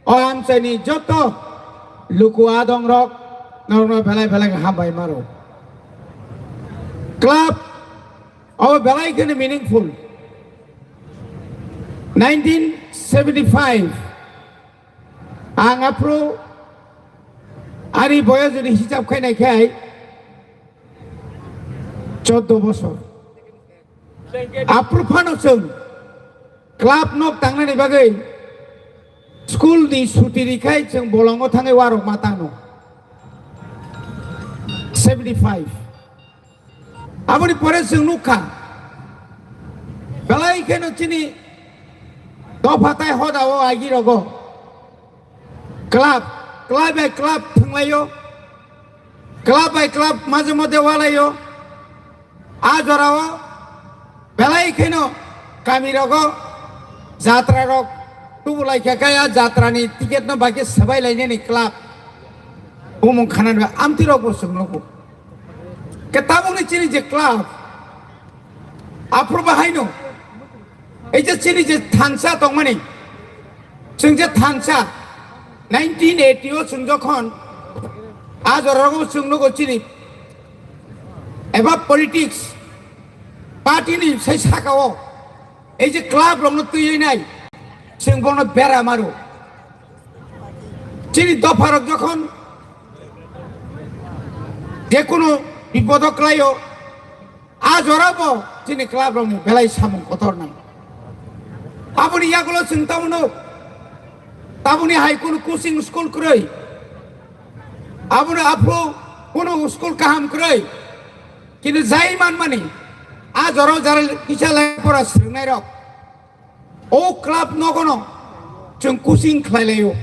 o amchaini joto luku adong rok, norokno belai belai hambai maro. Club o belai kheno meaningful. Nineteen seventy-five, ang aphuru ani boyos jodi hisab khainai khai choddo bosor. Aphuru phano chwng club nok tangnani bagwi school ni suti rikhai chwng bolongo thangwi warok ma tangno. Seventy-five. Aboni pore chwng nukha, belai kheno chini dopha tai hoda o agi rogo club, club bai club thwnglaio, club bai club maje mode walaio. A jorao belai kheno kami rogo jatra rok tubulai kha kaya jatra ni ticket no bai khe swbai lainani club. Bumung khanan ba amti rok bo chwng nugo. Ke tabuk ni chini je club, aphuru bahaino, ei je chini je thansa tongmani, chwng je thansa, nineteen eighty o chwng jokhon a jora rogo chwng nugo chini eba politics party ni sai saka o ei je club rok no twi nai, chwng bono bera maru. Chini dopha rok jokhon je kunu bipodo klaio, a jora bo chini club rok ni belai samung kotor nang. Aboni yagulo chwng tabuk no, tabuk ni hai kunu coaching school kwrwi, aboni aphuru kunu school kaham kwrwi, kintu jai manmani a jora jara kisa lai pora swrwngnai rok. O club nogono chwng coaching khlai laio,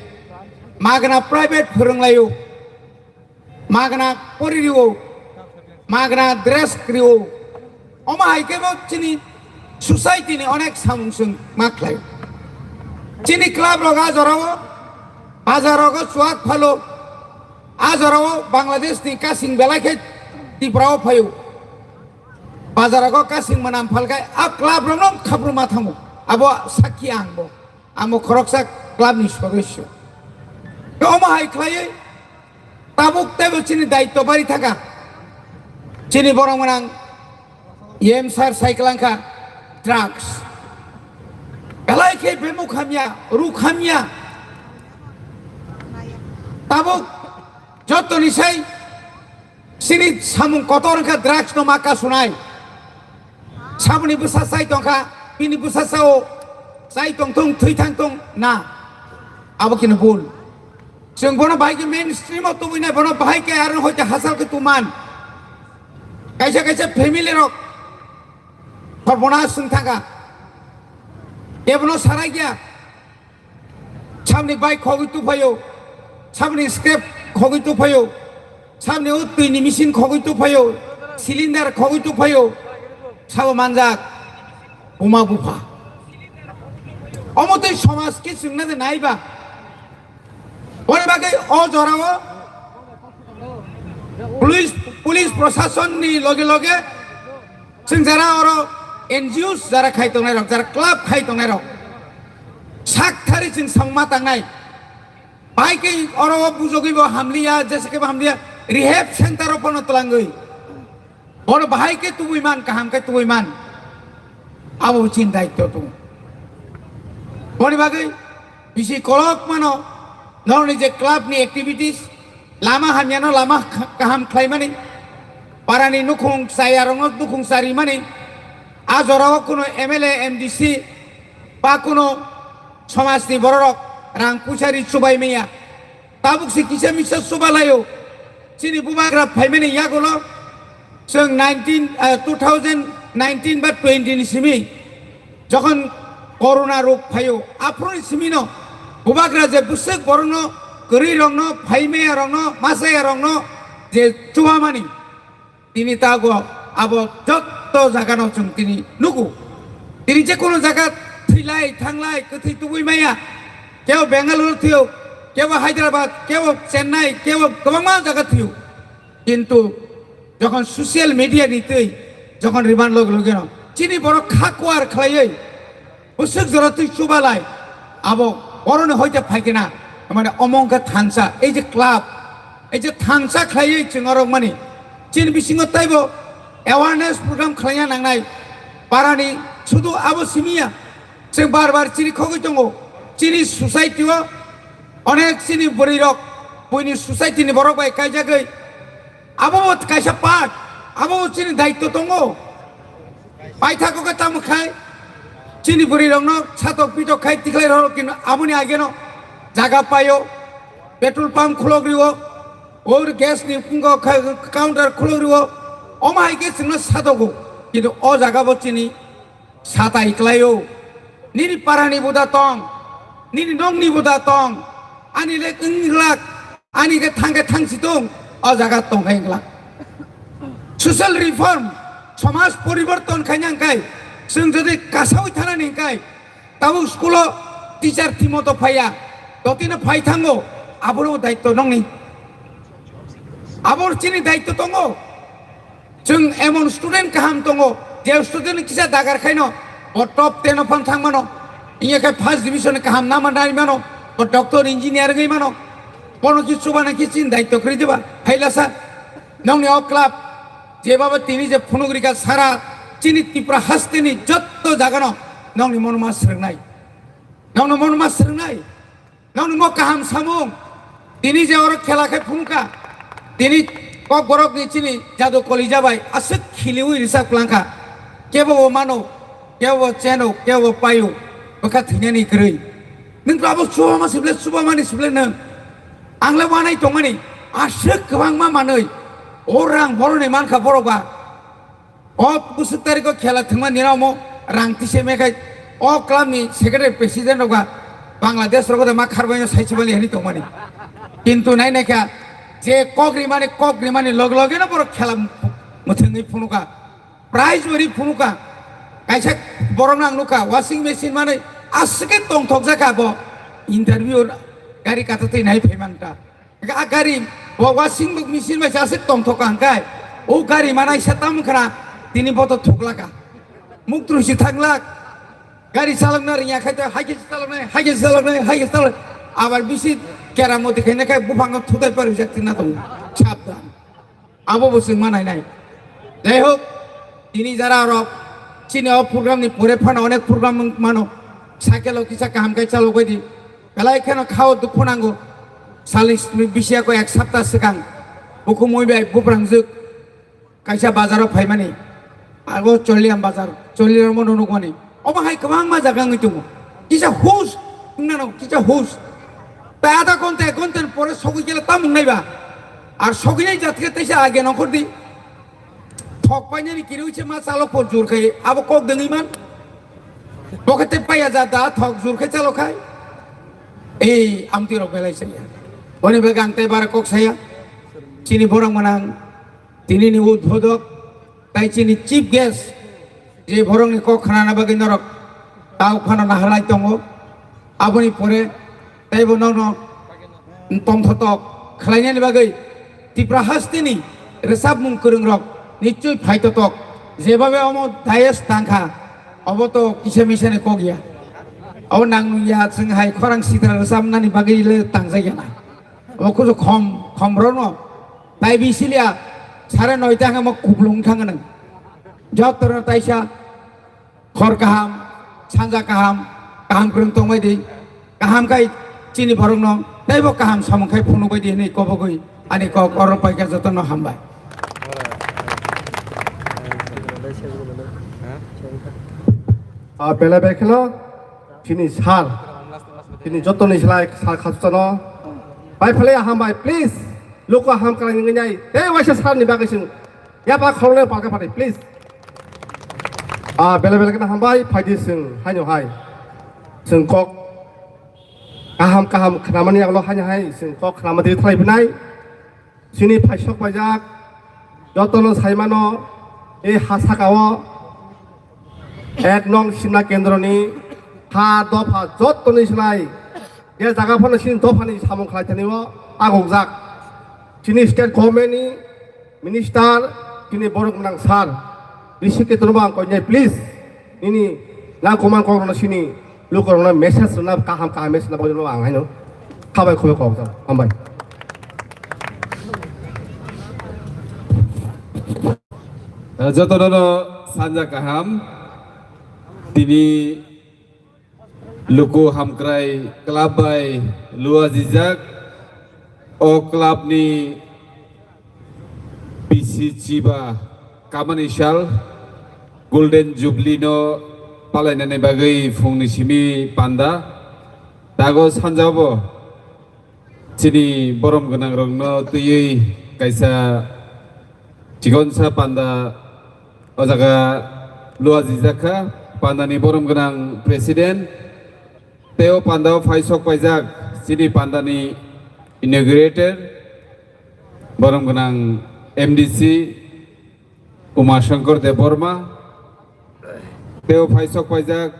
magna private phwrwng laio, magna pori rio, magna dress rio. Omo hai khe bo chini society ni onek samung chwng ma khlai. Chini club rok a jorao, bazar rogo chuak phalo, a jorao Bangladesh ni kasing belai khe Tripura o phaio. Bazar rogo kasing manam phalkai a club rok no khabruma thango. Abo sakhi ang bo. Amo khoroksa club ni sodosyo. Omo hai khlaiwi tabuk teibo chini daityo bari thaka. Chini borok mwnang E M sir sai kwlangkha drugs. Belai khe bemuk hamya, ruk hamya. Tabuk jotoni sai chini samung kotor wngkha drugs no ma kasunai. Saboni bwsa chai tongkha, bini bwsa sao chai tongthung, thwi thangthung, na. Abo kini bul. Chwng bono bahai khe mainstream o tubui nai, bono bahai khe aro hoite hachal khe tuman. Kaisa kaisa family rok Korbono swng thangkha. Kebono sarai kya. Sabni bike khogwi tuphaio. Sabni scrap khogwi tuphaio. Sabni o twini machine khogwi tuphaio. Cylinder khogwi tuphaio. Sabo manjak. Buma bupha. Omo tei somaj khe chwngna de naiba. Boni bagwi o jorao police, police proshasonni loge loge chwng jara oro N G Os jara khai tongnai rok, jara club khai tongnai rok, sak thari chwng songma tangnai. Bai khe oro o bujogwi bo hamliya, jesa khe bo hamliya, rehab center o pono twlangwi. Bono bahai khe tubui man, kaham khe tubui man. Abo chini daitto tongo. Boni bagwi bisi kolok mano, norokni je club ni activities, lama hamya no lama kha-, kaham khlaimani, parani nukhung chaya rokno nukhung charimani, a jorao kuno M L A, M D C, ba kuno somaj ni bororok rang puisa ri chubai maya. Tabuk se kisa misa chuba laio. Chini bubagra phaimani yagulo chwng nineteen, ah, two thousand nineteen ba twenty ni simi jokhon corona rok phaio, aphuruni simino bubagra je bwswk borokno, kwrwi rokno, phaimaya rokno, masaya rokno je chubamani. Tini tago abo jotto jagano chwng tini nugo. Tini je kono jaga thwilai, thanglai, kwthwi tubui maya. Kebo Bengaluru thwiyo, kebo Hyderabad, kebo Chennai, kebo kwbangma jaga thwiyo. Kintu jokhon social media ni twi, jokhon remand loge loge no, chini borok kha kuar khlaiwi, bwswk jora twi chubalai, abo boroni hoite phaikena, mane omong khe thansa, ei je club, ei je thansa khlaiwi chwng orok mani, chini bisingo taibo awareness program khlaina nangnai, parani sudu abo simiya, chwng bar bar chini khogwi tongo, chini society o onek chini bwrwi rok, buini society ni borok bai kaijagwi, abo bo kaisa part, abo bo chini daitto tongo. Paithakgo khe tamo khai, chini bwrwi rokno satok pitok khai tikhlai rw, kintu aboni ageno jaga paio, petrol pump khulok rio, or gas ni phungo kha-, counter khulok rio, omo hai khe chwngno satogo, kintu o jaga bo chini satai klaio. Nini parani buda tong, nini nokni buda tong, ani le wng glak, ani khe thang khe thang si tong, o jaga tong khe wng glak. Social reform, somaj poriborton khaina hwnkhe, chwng jodi kasaui thanani hwnkhe, tabuk school o teacher thimoto phaiya, dotino phai thango, abono daitto nongni. Abo chini daitto tongo. Chwng emon student kaham tongo, je student kisa dagar khaino, bo top ten o phan thang mano, inya khe first division kaham nama nai mano, bo doctor engineer wngwi mano, bono ki chubana ki chini daitto kwrwi diba, phailasa, nongni o club, je baba tini je phunuk rika sara chini Tripura hasteni jotto jagano nongni monma swrwngnai, nongni monma swrwngnai. Nokni mo kaham samung. Tini je oro khela khe phunukha. Tini kokborok ni chini jadu kolija bai aswk khiliwi risa kwlangkha. Kebo bo mano, kebo bo cheno, kebo bo paio. Bwkha thwinani kwrwi. Nwng to abo chubama sible, chubamani sible nwng. Ang le wanai tongmani. Aswk kwbangma manwi. O rang boroni mankha borok ba. O bwswk tarikho khela thwngma nini omo rang tise mekhai o club ni secretary president rok ba Bangladesh rok da ma kharbaino saisibali hini tongmani. Kintu nai naikha je kok rimani, kok rimani log loge no borok khela mwthangwi phunuka, prize bo ri phunuka. Kaisa borok nang nukha washing machine manwi aswk khe tongthok jakha bo interview gari kata twi nai phai mankha. A gari, bo washing machine bai se aswk tongthok ka hwnkhe, o gari manai se tamo khna, tini bo to thuklaka. Muk tru si thanglak. Gari chalokna riya khai to, hai khe chaloknai, hai khe chaloknai, hai khe chalok. Abar bisi keramoti khaina khai buphang thutai pari jak tina tong. Sabdan. Abo bo chwng manai nai. Jai hok, tini jara rok, chini o program ni pore phano onek program mano. Cycle o kisa kaham khai chalok bai di. Belai kheno khao dukhu nango. Sali bisi ako ek sapta swkang bukhumui bai buprangjwk kaisa bazaro phaimani. Abo Choliram bazar, Choliram no nukmani. Obo hai kwbangma jaga wngwi tongo. Kisa hus, wngna no kisa hus. Tai adha ghonta, ek ghonta ni pore sogwi gele tamung naiba. Ar sogwi nai jat khe teisa age nongkhor di. Thok painani kirwi se ma chalo por jur khai, abo kok dengwi man. Bo khe te paiya jat da, thok jur khai chalo khai. Ei, amtwi rok belai saya. Oni bagwi ang tei bara kok saya. Chini borok manang, tini ni udbodhok, tai chini chief guest, je borok ni kok khnana bagwi norok tau khano naharlai tongo. Aboni pore teibo nokno tongthotok khlainani bagwi Tipra hasteni rwchapmung kwrwngrok nichoi phaitotok, jebabe omo dais tangkha, obo to kisa misani kok ya. Obo nang nung ya, chwng hai khorang sitra rwchapnani bagwi le tangjak ya na. Omo kusu khom, khom rokno tai bisiliya sare noita hwnma kuplung thang nang. Jotono taisa Hor kaham, sanja kaham, kaham kwrwng tongbai di. Kaham khai chini borokno teibo kaham samung khai phunukbai di hwnwi kobogwi ani kok oro paikha, jotono hambai. Ah, belai belai kheno chini sir, chini jotoni slai sir khasuchano bai phalai hambai, please. Luku ham kwlai nai tei waisa sir ni bagwi sing yapa khoroknwi palka phatwi, please. Ah, belai belai kheno hambai, phaidi chwng haino hai. Chwng kok kaham kaham khnamani yagulo haino hai chwng kok khnamani thalai phinai. Chini phaisok paijak jotono saimano, ei ha sakao ek nong Simna kendroni ha dopha jotoni slai je jaga phano chini dophani samung khlai thanio agokjak. Chini state government ni minister, chini borok nang sir, bisi ke tono bang koinai, please. Nini nang komang kok rwna sini lukorokno message rwna kaham kaham message rwna bagwi ang haino khabai khubai kok jang. Hambai. Jotono sanja kaham. Tini Luku Hamkrai club bai luajijak. O club ni bisi chiba kamani sal Golden Jubilee no palainani bagwi phungni simi panda. Tago sanjabo chini borom gwnang rokno twiwi kaisa chikonsa panda o jaga luajijak kha. Pandani borom gwnang president tei o pandao phai sok paijak chini pandani inaugurator borom gwnang M D C Uma Shankar Debbarma, tei o phai sok paijak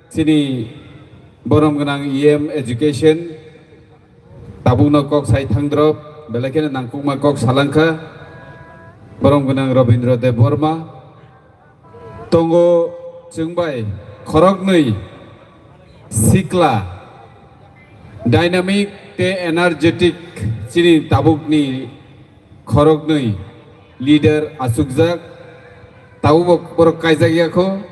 chini borom gwnang E M Education, tabukno kok sai thangdrop, belai kheno nangkukma kok salangkha, borom gwnang Robindra Debbarma. Tongo chwng bai khoroknwi sikla, dynamic tei energetic chini tabukni khoroknwi leader achukjak, tabukbo borok kaijak ya kho,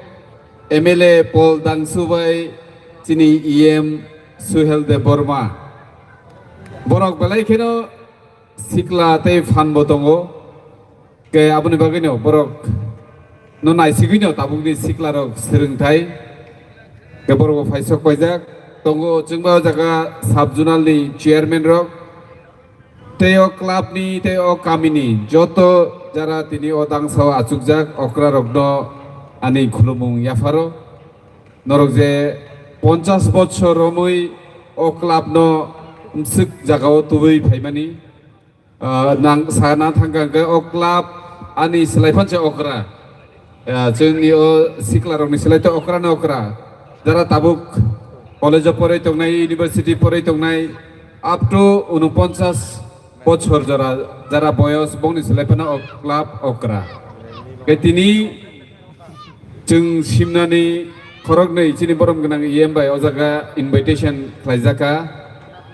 M L A Paul Dangsu bai chini E M Suhel Debbarma. Borok belai kheno sikla tei phanbo tongo, ke aboni bagwino borok no naisigwino tabukni siklarok swrwngthai ke borok bo phaisok paijak tongo. Chwngba o jaga sub zonal ni chairman rok, tei o club ni, tei o kami ni joto jara tini o dangsa o achukjak okra rokno ani khulumung yapharo. Norok je ponchas bochor romwi o club no mswk jaga o tubui phaimani, ah, nang sana thangkha hwnkhe o club ani swlai phanse okra. Ah, chwngni o sikla rokni swlai tei okra no okra. Jara tabuk college o poroi tongnai, university poroi tongnai, up to unuponchas bochor jora, jara boyos bongni swlai phano o club okra. Khe tini chwng simnani khoroknwi chini borom gwnang E M bai o jaga invitation khlaijak kha.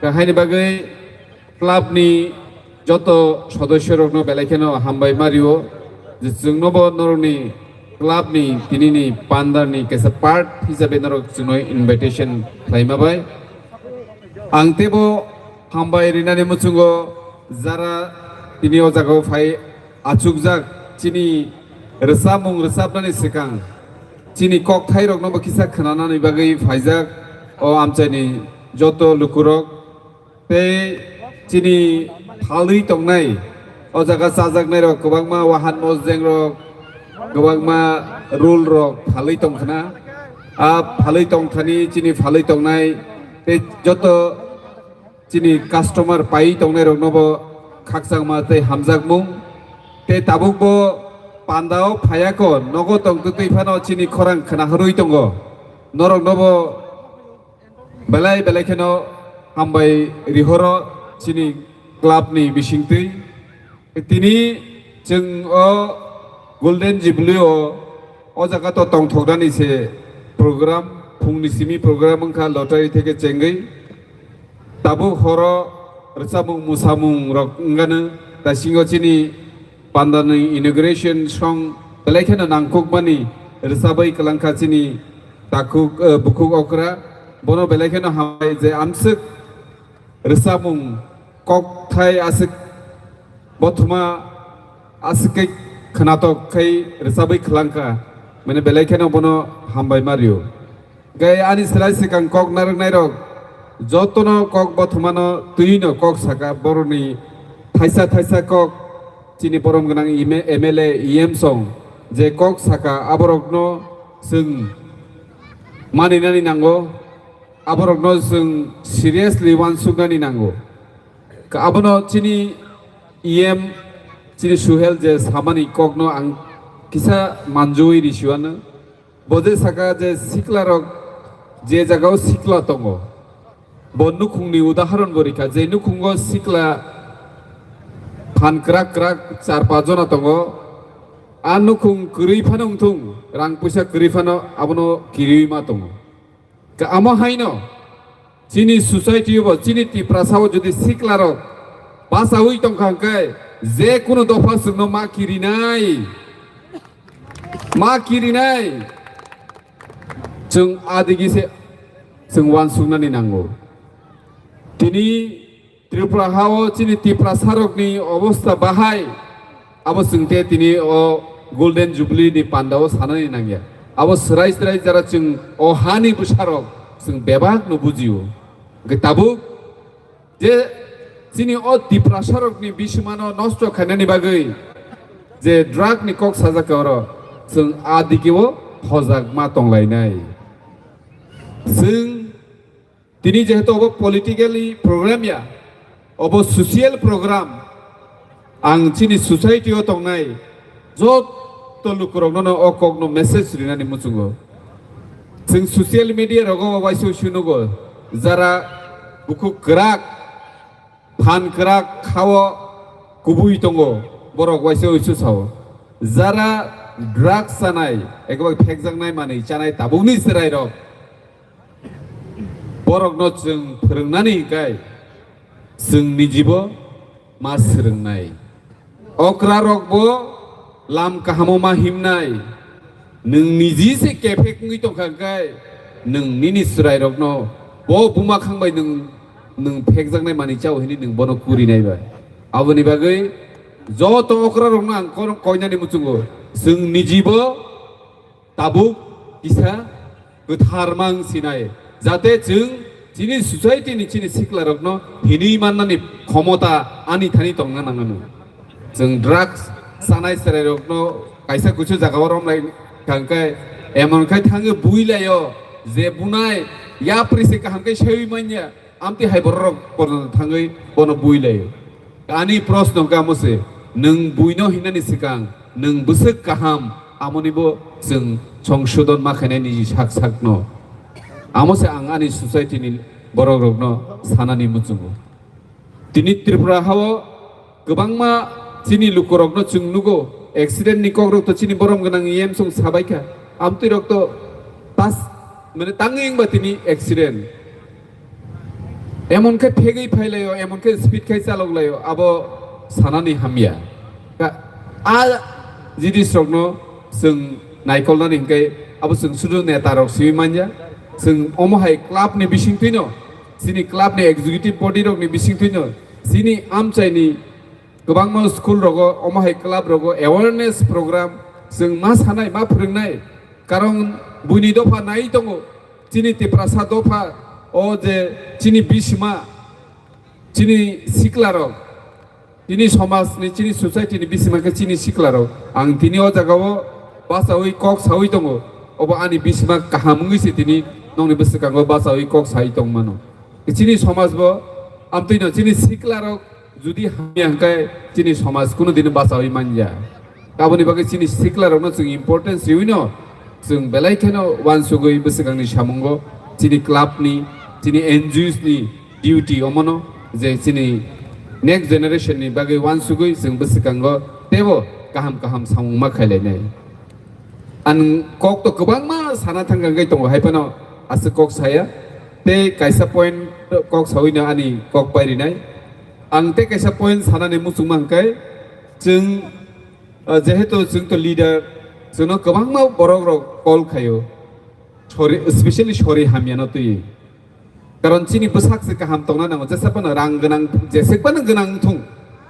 Khe haini bagwi club ni joto sodosyo rokno belai kheno hambai ma rio je chwngno bo norokni club ni tini ni pandar ni kaisa part hisabe norok chwngno invitation khlaima bai. Ang teibo hambai rinani muchungo jara tini o jaga o phai achukjak chini Rwchapmung rwchapnani swkang chini kokthairokno bo kisa khwnanani bagwi phaijak o amchaini joto lukurok tei chini phalwi tongnai o jaga chajaknairok kwbangma wahan mosdengrok kwbangma rule rok phalwi tongkhna. A phalwi tongthani chini phalwi tongnai tei joto chini customer pai tongnairokno bo khakchangma tei hamjakmung. Tei tabuk bo pandao phayako nogo tongtwtwi phano chini khorang khwnaharwi tongo. Norokno bo belai belai kheno hambai rihoro chini club ni bisingtwi. Tini chwng o Golden Jubilee o, o jaga to tongthoknani se program, phungni simi program wngkha lottery theke chengwi. Tabuk horo rwchapmung musamung rok wngano, taisingo chini pandani inauguration song belai kheno nangkukmani rwchapwi kwlangkha chini takhuk, eh, bukhuk okra. Bono belai kheno hambai je amswk rwchapmung kokthai aswk bothoma aswk khe khwnatok khai rwchapwi khwlangkha, mane belai kheno bono hambai ma rio. Gai ani slai swkang kok narwknairok jotono kok bothomano twiwino kok saka, borokni thaisa thaisa kok chini borom gwnang M L A, E M song je kok saka aborokno chwng maninani nango. Aborokno chwng seriously uansuknani nango. Ka-, abono chini E M, chini Suhel je samani kokno ang kisa manjui risiwano. Bo je saka je siklarok je jagao sikla tongo, bo nukhungni udaharon bo rikha, je nukhungo sikla phan kwrak kwrak char pach jona tongo. A nukhung kwrwi phano wngthung, rang puisa kwrwi phano abono kiriwi ma tongo. Ka-, amo haino chini society o bo, chini Tiprasa o jodi siklarok bachaui tongkha hwnkhe, je kunu dopha chwngno ma kirinai, ma kirinai, chwng adigi se chwng uansuknani nango. Tini Tripura ha o chini Tiprasarokni obostha bahai, abo chwng te tini o Golden Jubilee ni panda o sanani nangya. Abo swrai swrai jara chwng o hani bwsarok chwng bebak no bujio. Hwnkhe tabuk je chini o Tiprasarokni bisimano nosto khainani bagwi je drug ni kok sajak oro chwng a digi o hojak ma tonglainai. Chwng Tini jehetu obo politically program ya, obo social program. Ang chini society o tongnai joto lukurokno no o kokno message rinani muchungo. Chwng social media rogo waisa usu nugo, jara bukhuk kwrak, phan kwrak khao kubui tongo, borok waisa usu sao. Jara drugs chanai, ekbar phekjaknai manwi chanai tabukni chwrairok. Borokno chwng phwrwngnani hwnkhe chwng nijibo ma swrwngnai. Okrarokbo lam kahamo ma himnai. Nwng niji se kephek wngwi tongkha hwnkhe nwng nini chwrairokno bo buma khang bai nwng, nwng phekjaknai manwi chao hwnwi nwng bono kurinai bai. Aboni bagwi joto okrarokno ang koinani muchungo chwng nijibo tabuk kisa kwthar mang sinai, jate chwng chini society ni chini siklarokno hinwi mannani khomota ani thani tongna nangano. Chwng drugs chanai chwrairokno kaisa kuchu jagao romlai thangkhe emon khai thangwi bui laio je bunai yapri se kaham khe sewi manya. Amtwi hai bororok porjonto thangwi bono bui laio. Ani proshno hwnkhe amo se, nwng buino hinani swkang nwng bwswk kaham, amonibo chwng songsodon ma khainai niji sak sakno. Amo se ang ani society ni borokrokno sanani muchungo. Tini Tripura hao kwbangma chini lukurokno chwng nugo, accident ni kokrok to chini borom gwnang E M song sabaikha. Amtwi rok to tas, mane tangwi wngba tini accident. Emon khe phegwi phailaio, emon khe speed khai chalok laio, abo sanani hamya. Ka-, a jinisrokno chwng naikolnani hwnkhe abo chwng sudu netarok simi manya. Chwng omo hai club ni bisingtwino, chini club ni executive body rokni bisingtwino, chini amchaini kwbangma school rogo, omo hai club rogo awareness program Chwng ma sanai, ma phwrwngnai, karon buini dopha nai tongo, chini Tiprasa dopha, o je chini bisima, chini siklarok, chini somajni, chini society ni bisima khe chini siklarok. Ang tini o jagao bachaui kok saui tongo, obo ani bisima kaham wngwi se tini nokni bwswkango bachaui kok sai tongmano. Chini somaj bo amtwino chini siklarok jodi hamya hwnkhe chini somaj kuno dino bachaui manya. Aboni bagwi chini siklarokno chwng importance riwino chwng belai kheno uansugwi bwswkangni samungo chini club ni, chini N G Os ni duty omono je chini next generation ni bagwi uansugwi chwng bwswkango teibo kaham kaham samung ma khailainai. Ang kok to kwbangma sana thangkha hwnkhe tongo, hai phano aswk kok saya. Tei kaisa point kok sawino ani kok pairinai. Ang tei kaisa point sanani muchungma hwnkhe, chwng, ah, jehetu chwng to leader, chwngno kwbangma borok rok call khaio, sori, especially sori hamyano twi. Karon chini bwsak se kaham tongna nango, jesa phano rang gwnang, jesek phano gwnang wngthung,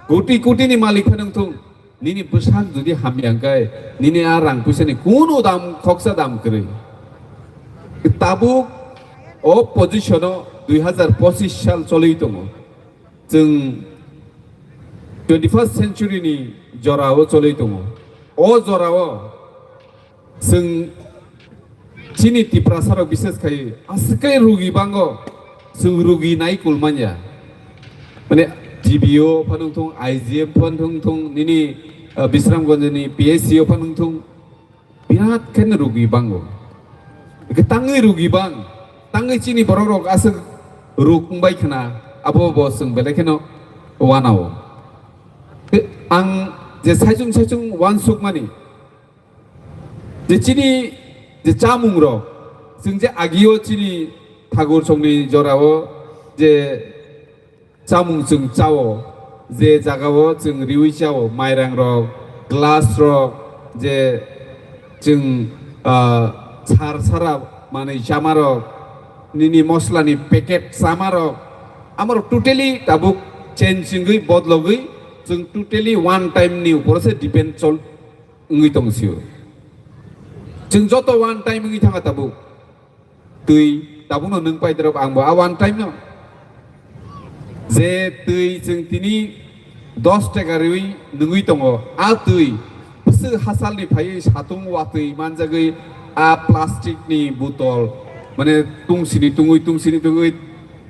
koti koti ni malik phano wngthung, nini bwsak jodi hamya hwnkhe, nini a rang puisa ni kunu dam, khoksa dam kwrwi. Tabuk o position o dui hazar pochis sal choli tongo. Chwng twenty first century ni jora o choli tongo. O jora o chwng chini Tiprasa rok bises khai aswk khe rugi bango, chwng rugi nai kul manya. Mane G B O phano wngthung, I G M phano wngthung, nini, ah, Bisramganj ni P H C o phano wngthung, birat khe no rugi bango. Hwnkhe tangwi rugi bang, tangwi chini borok rok aswk ruk wngbai khna, abo bo chwng belai kheno wanao. Ang je saichung saichung uansukmani, je chini je chamung rok, chwng je agio chini thagur songni jorao je chamung chwng chao, je jagao chwng riwi chao, mairang rok, glass rok, je chwng, ah, sar sara manwi chama rok, nini mosla ni packet chama rok, amorok totally tabuk change wngwi bodlogwi chwng totally one time ni upor se depend chol wngwi tong sio. Chwng joto one time wngwi thangkha tabuk. Twi tabukno nwng pai dorop, angbo a one time no. Je twi chwng tini dos taka riwi nwngwi tongo, a twi bwswk hasalni phaiwi satung watwi manjagwi a plastic ni botol, mane tungsini tungwi tungsini tungwi,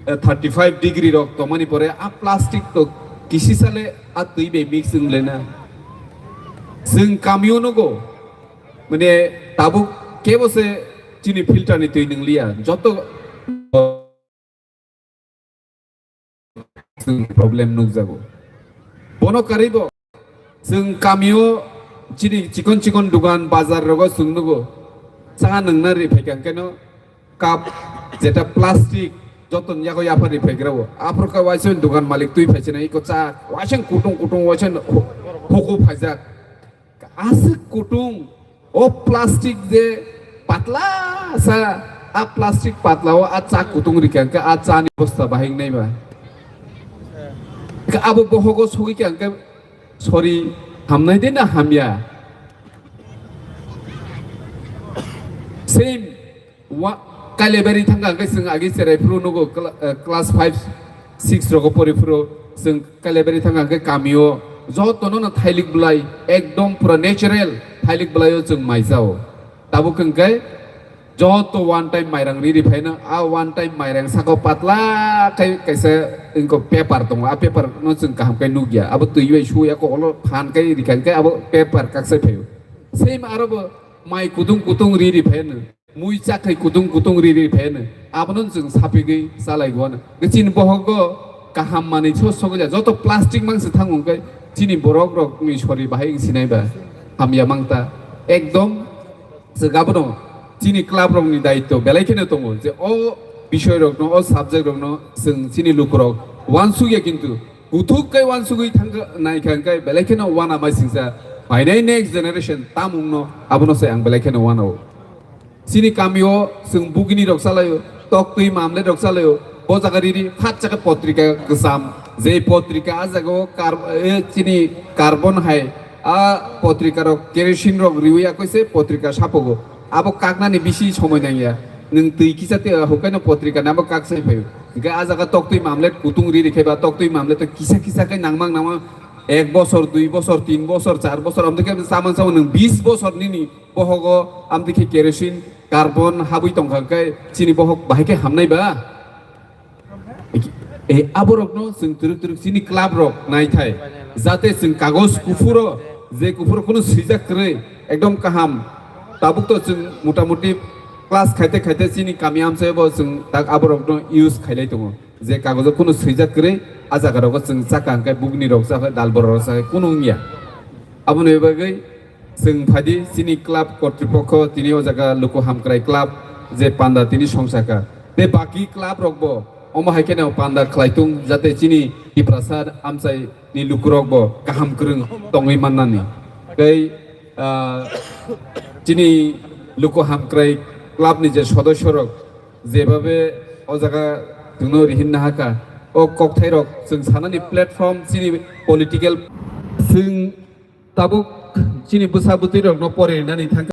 eh, thirty five degree rok tongmani pore a plastic to kisi sale a twi bai mix wng lena. Chwng kamio nugo, mane tabuk kebo se chini filter ni twi nwngliya, joto chwng problem nukjago. Bono karwi bo chwng kamio chini chikon chikon dugan bazar rogo chwng nugo, cha nwngna ri phaikha hwnkhe no cup jeta plastic joton yago yaphar ri phaigrao. Aphuru khe waisa dugan malik twi phaisina iko cha waisa kutung kutung waisa huku phaijak. Aswk kutung, o plastic je patla sa, a plastic patla o a cha kutung rikha hwnkhe a cha ni bosta bahai wngnai ba. Hwnkhe abo bohogo sogwi kha hwnkhe sori hamnai de na hamya? Same. Wa-, Kailabari thangkha hwnkhe chwng agi cherai phuru nugo cla-, eh, class five, six rogo pori phuru chwng Kailabari thangkha hwnkhe kamio jotono no thailik bwlai ekdom pura natural thailik bwlaio chwng maijao. Tabuk hwnkhe joto one time mairang riri phaino, a one time mairang saka patla khai kaisa wngkha paper tongo, a paper no chwng kaham khe nukya, abo twi bai suya kok ulo phan khai rikha hwnkhe abo paper kaksa phaio. Same aro bo mai kutung kutung riri phaino. Mui chakhai kutung kutung riri phaino. Abono chwng sapigwi chalai gwana. Chini bohogo kaham manwi so sogwija. Joto plastic mangsa thango hwnkhe chini borok rokni sori bahai wng sinai ba hamya mangta. Ekdom chwng abono chini club rokni daityo belai kheno tongo je o bisoy rokno, o subject rokno chwng chini lukurok wansukya, kintu kuthuk kai wansugwi thangkha naikha hwnkhe belai kheno wana maisingsa phainai next generation tamungno abono se ang belai kheno wanao. Chini kamio chwng bugini rok chalaio, toktwi mamle rok chalaio, bo jaga riri phat chakhe potrika kwcham, je potrika a jagao kar-, e, chini carbon hai A potrika rok kerosene rok riwi akoi se potrika sapogo. Abo kaknani bisi somoi nangya. Nwng twi kisa twi hukaino potrika nabo kak sai phaio. Hingke a jaga toktwi mamlet kutung ri rikhe ba toktwi mamlet to kisa kisa khe nangmang nangmang ek bosor, dui bosor, tin bosor, char bosor, amtwi khe samang samang nwng bis bosor nini bohogo amtwi khe kerosene, carbon habwi tongkha khe chini bohok bahai khe hamnai ba? E, aborokno chwng twrwk twrwk chini club rok naithai, jate chwng kagoj kuphuro, je kuphuro kunu swijak kwrwi, ekdom kaham. Tabuk to chwng motamuti class khaite khaite chini kami amchai bo chwng tak aborokno use khailai tongo, je kagojo kunu swijak kwrwi, a jaga rogo chwng chakha hwnkhe bugni rok chakha, dal borok rok chakha, kunu wngya. Aboni bagwi chwng phaidi chini club kotripokho tini o jaga luku hamkrai club je panda tini songsaka. Tei baki club rokbo omo hai kheno panda khlaitung jate chini Tiprasa amchai ni lukurokbo kaham kwrwng tongwi mannani. Tei, ah, chini luku hamkrai club ni je sodosyo rok jebabe o jaga chwngno rihin nahaka, o kokthai rok chwng sanani platform chini political chwng tabuk chini bwsa bwtwi rokno pore rinani thang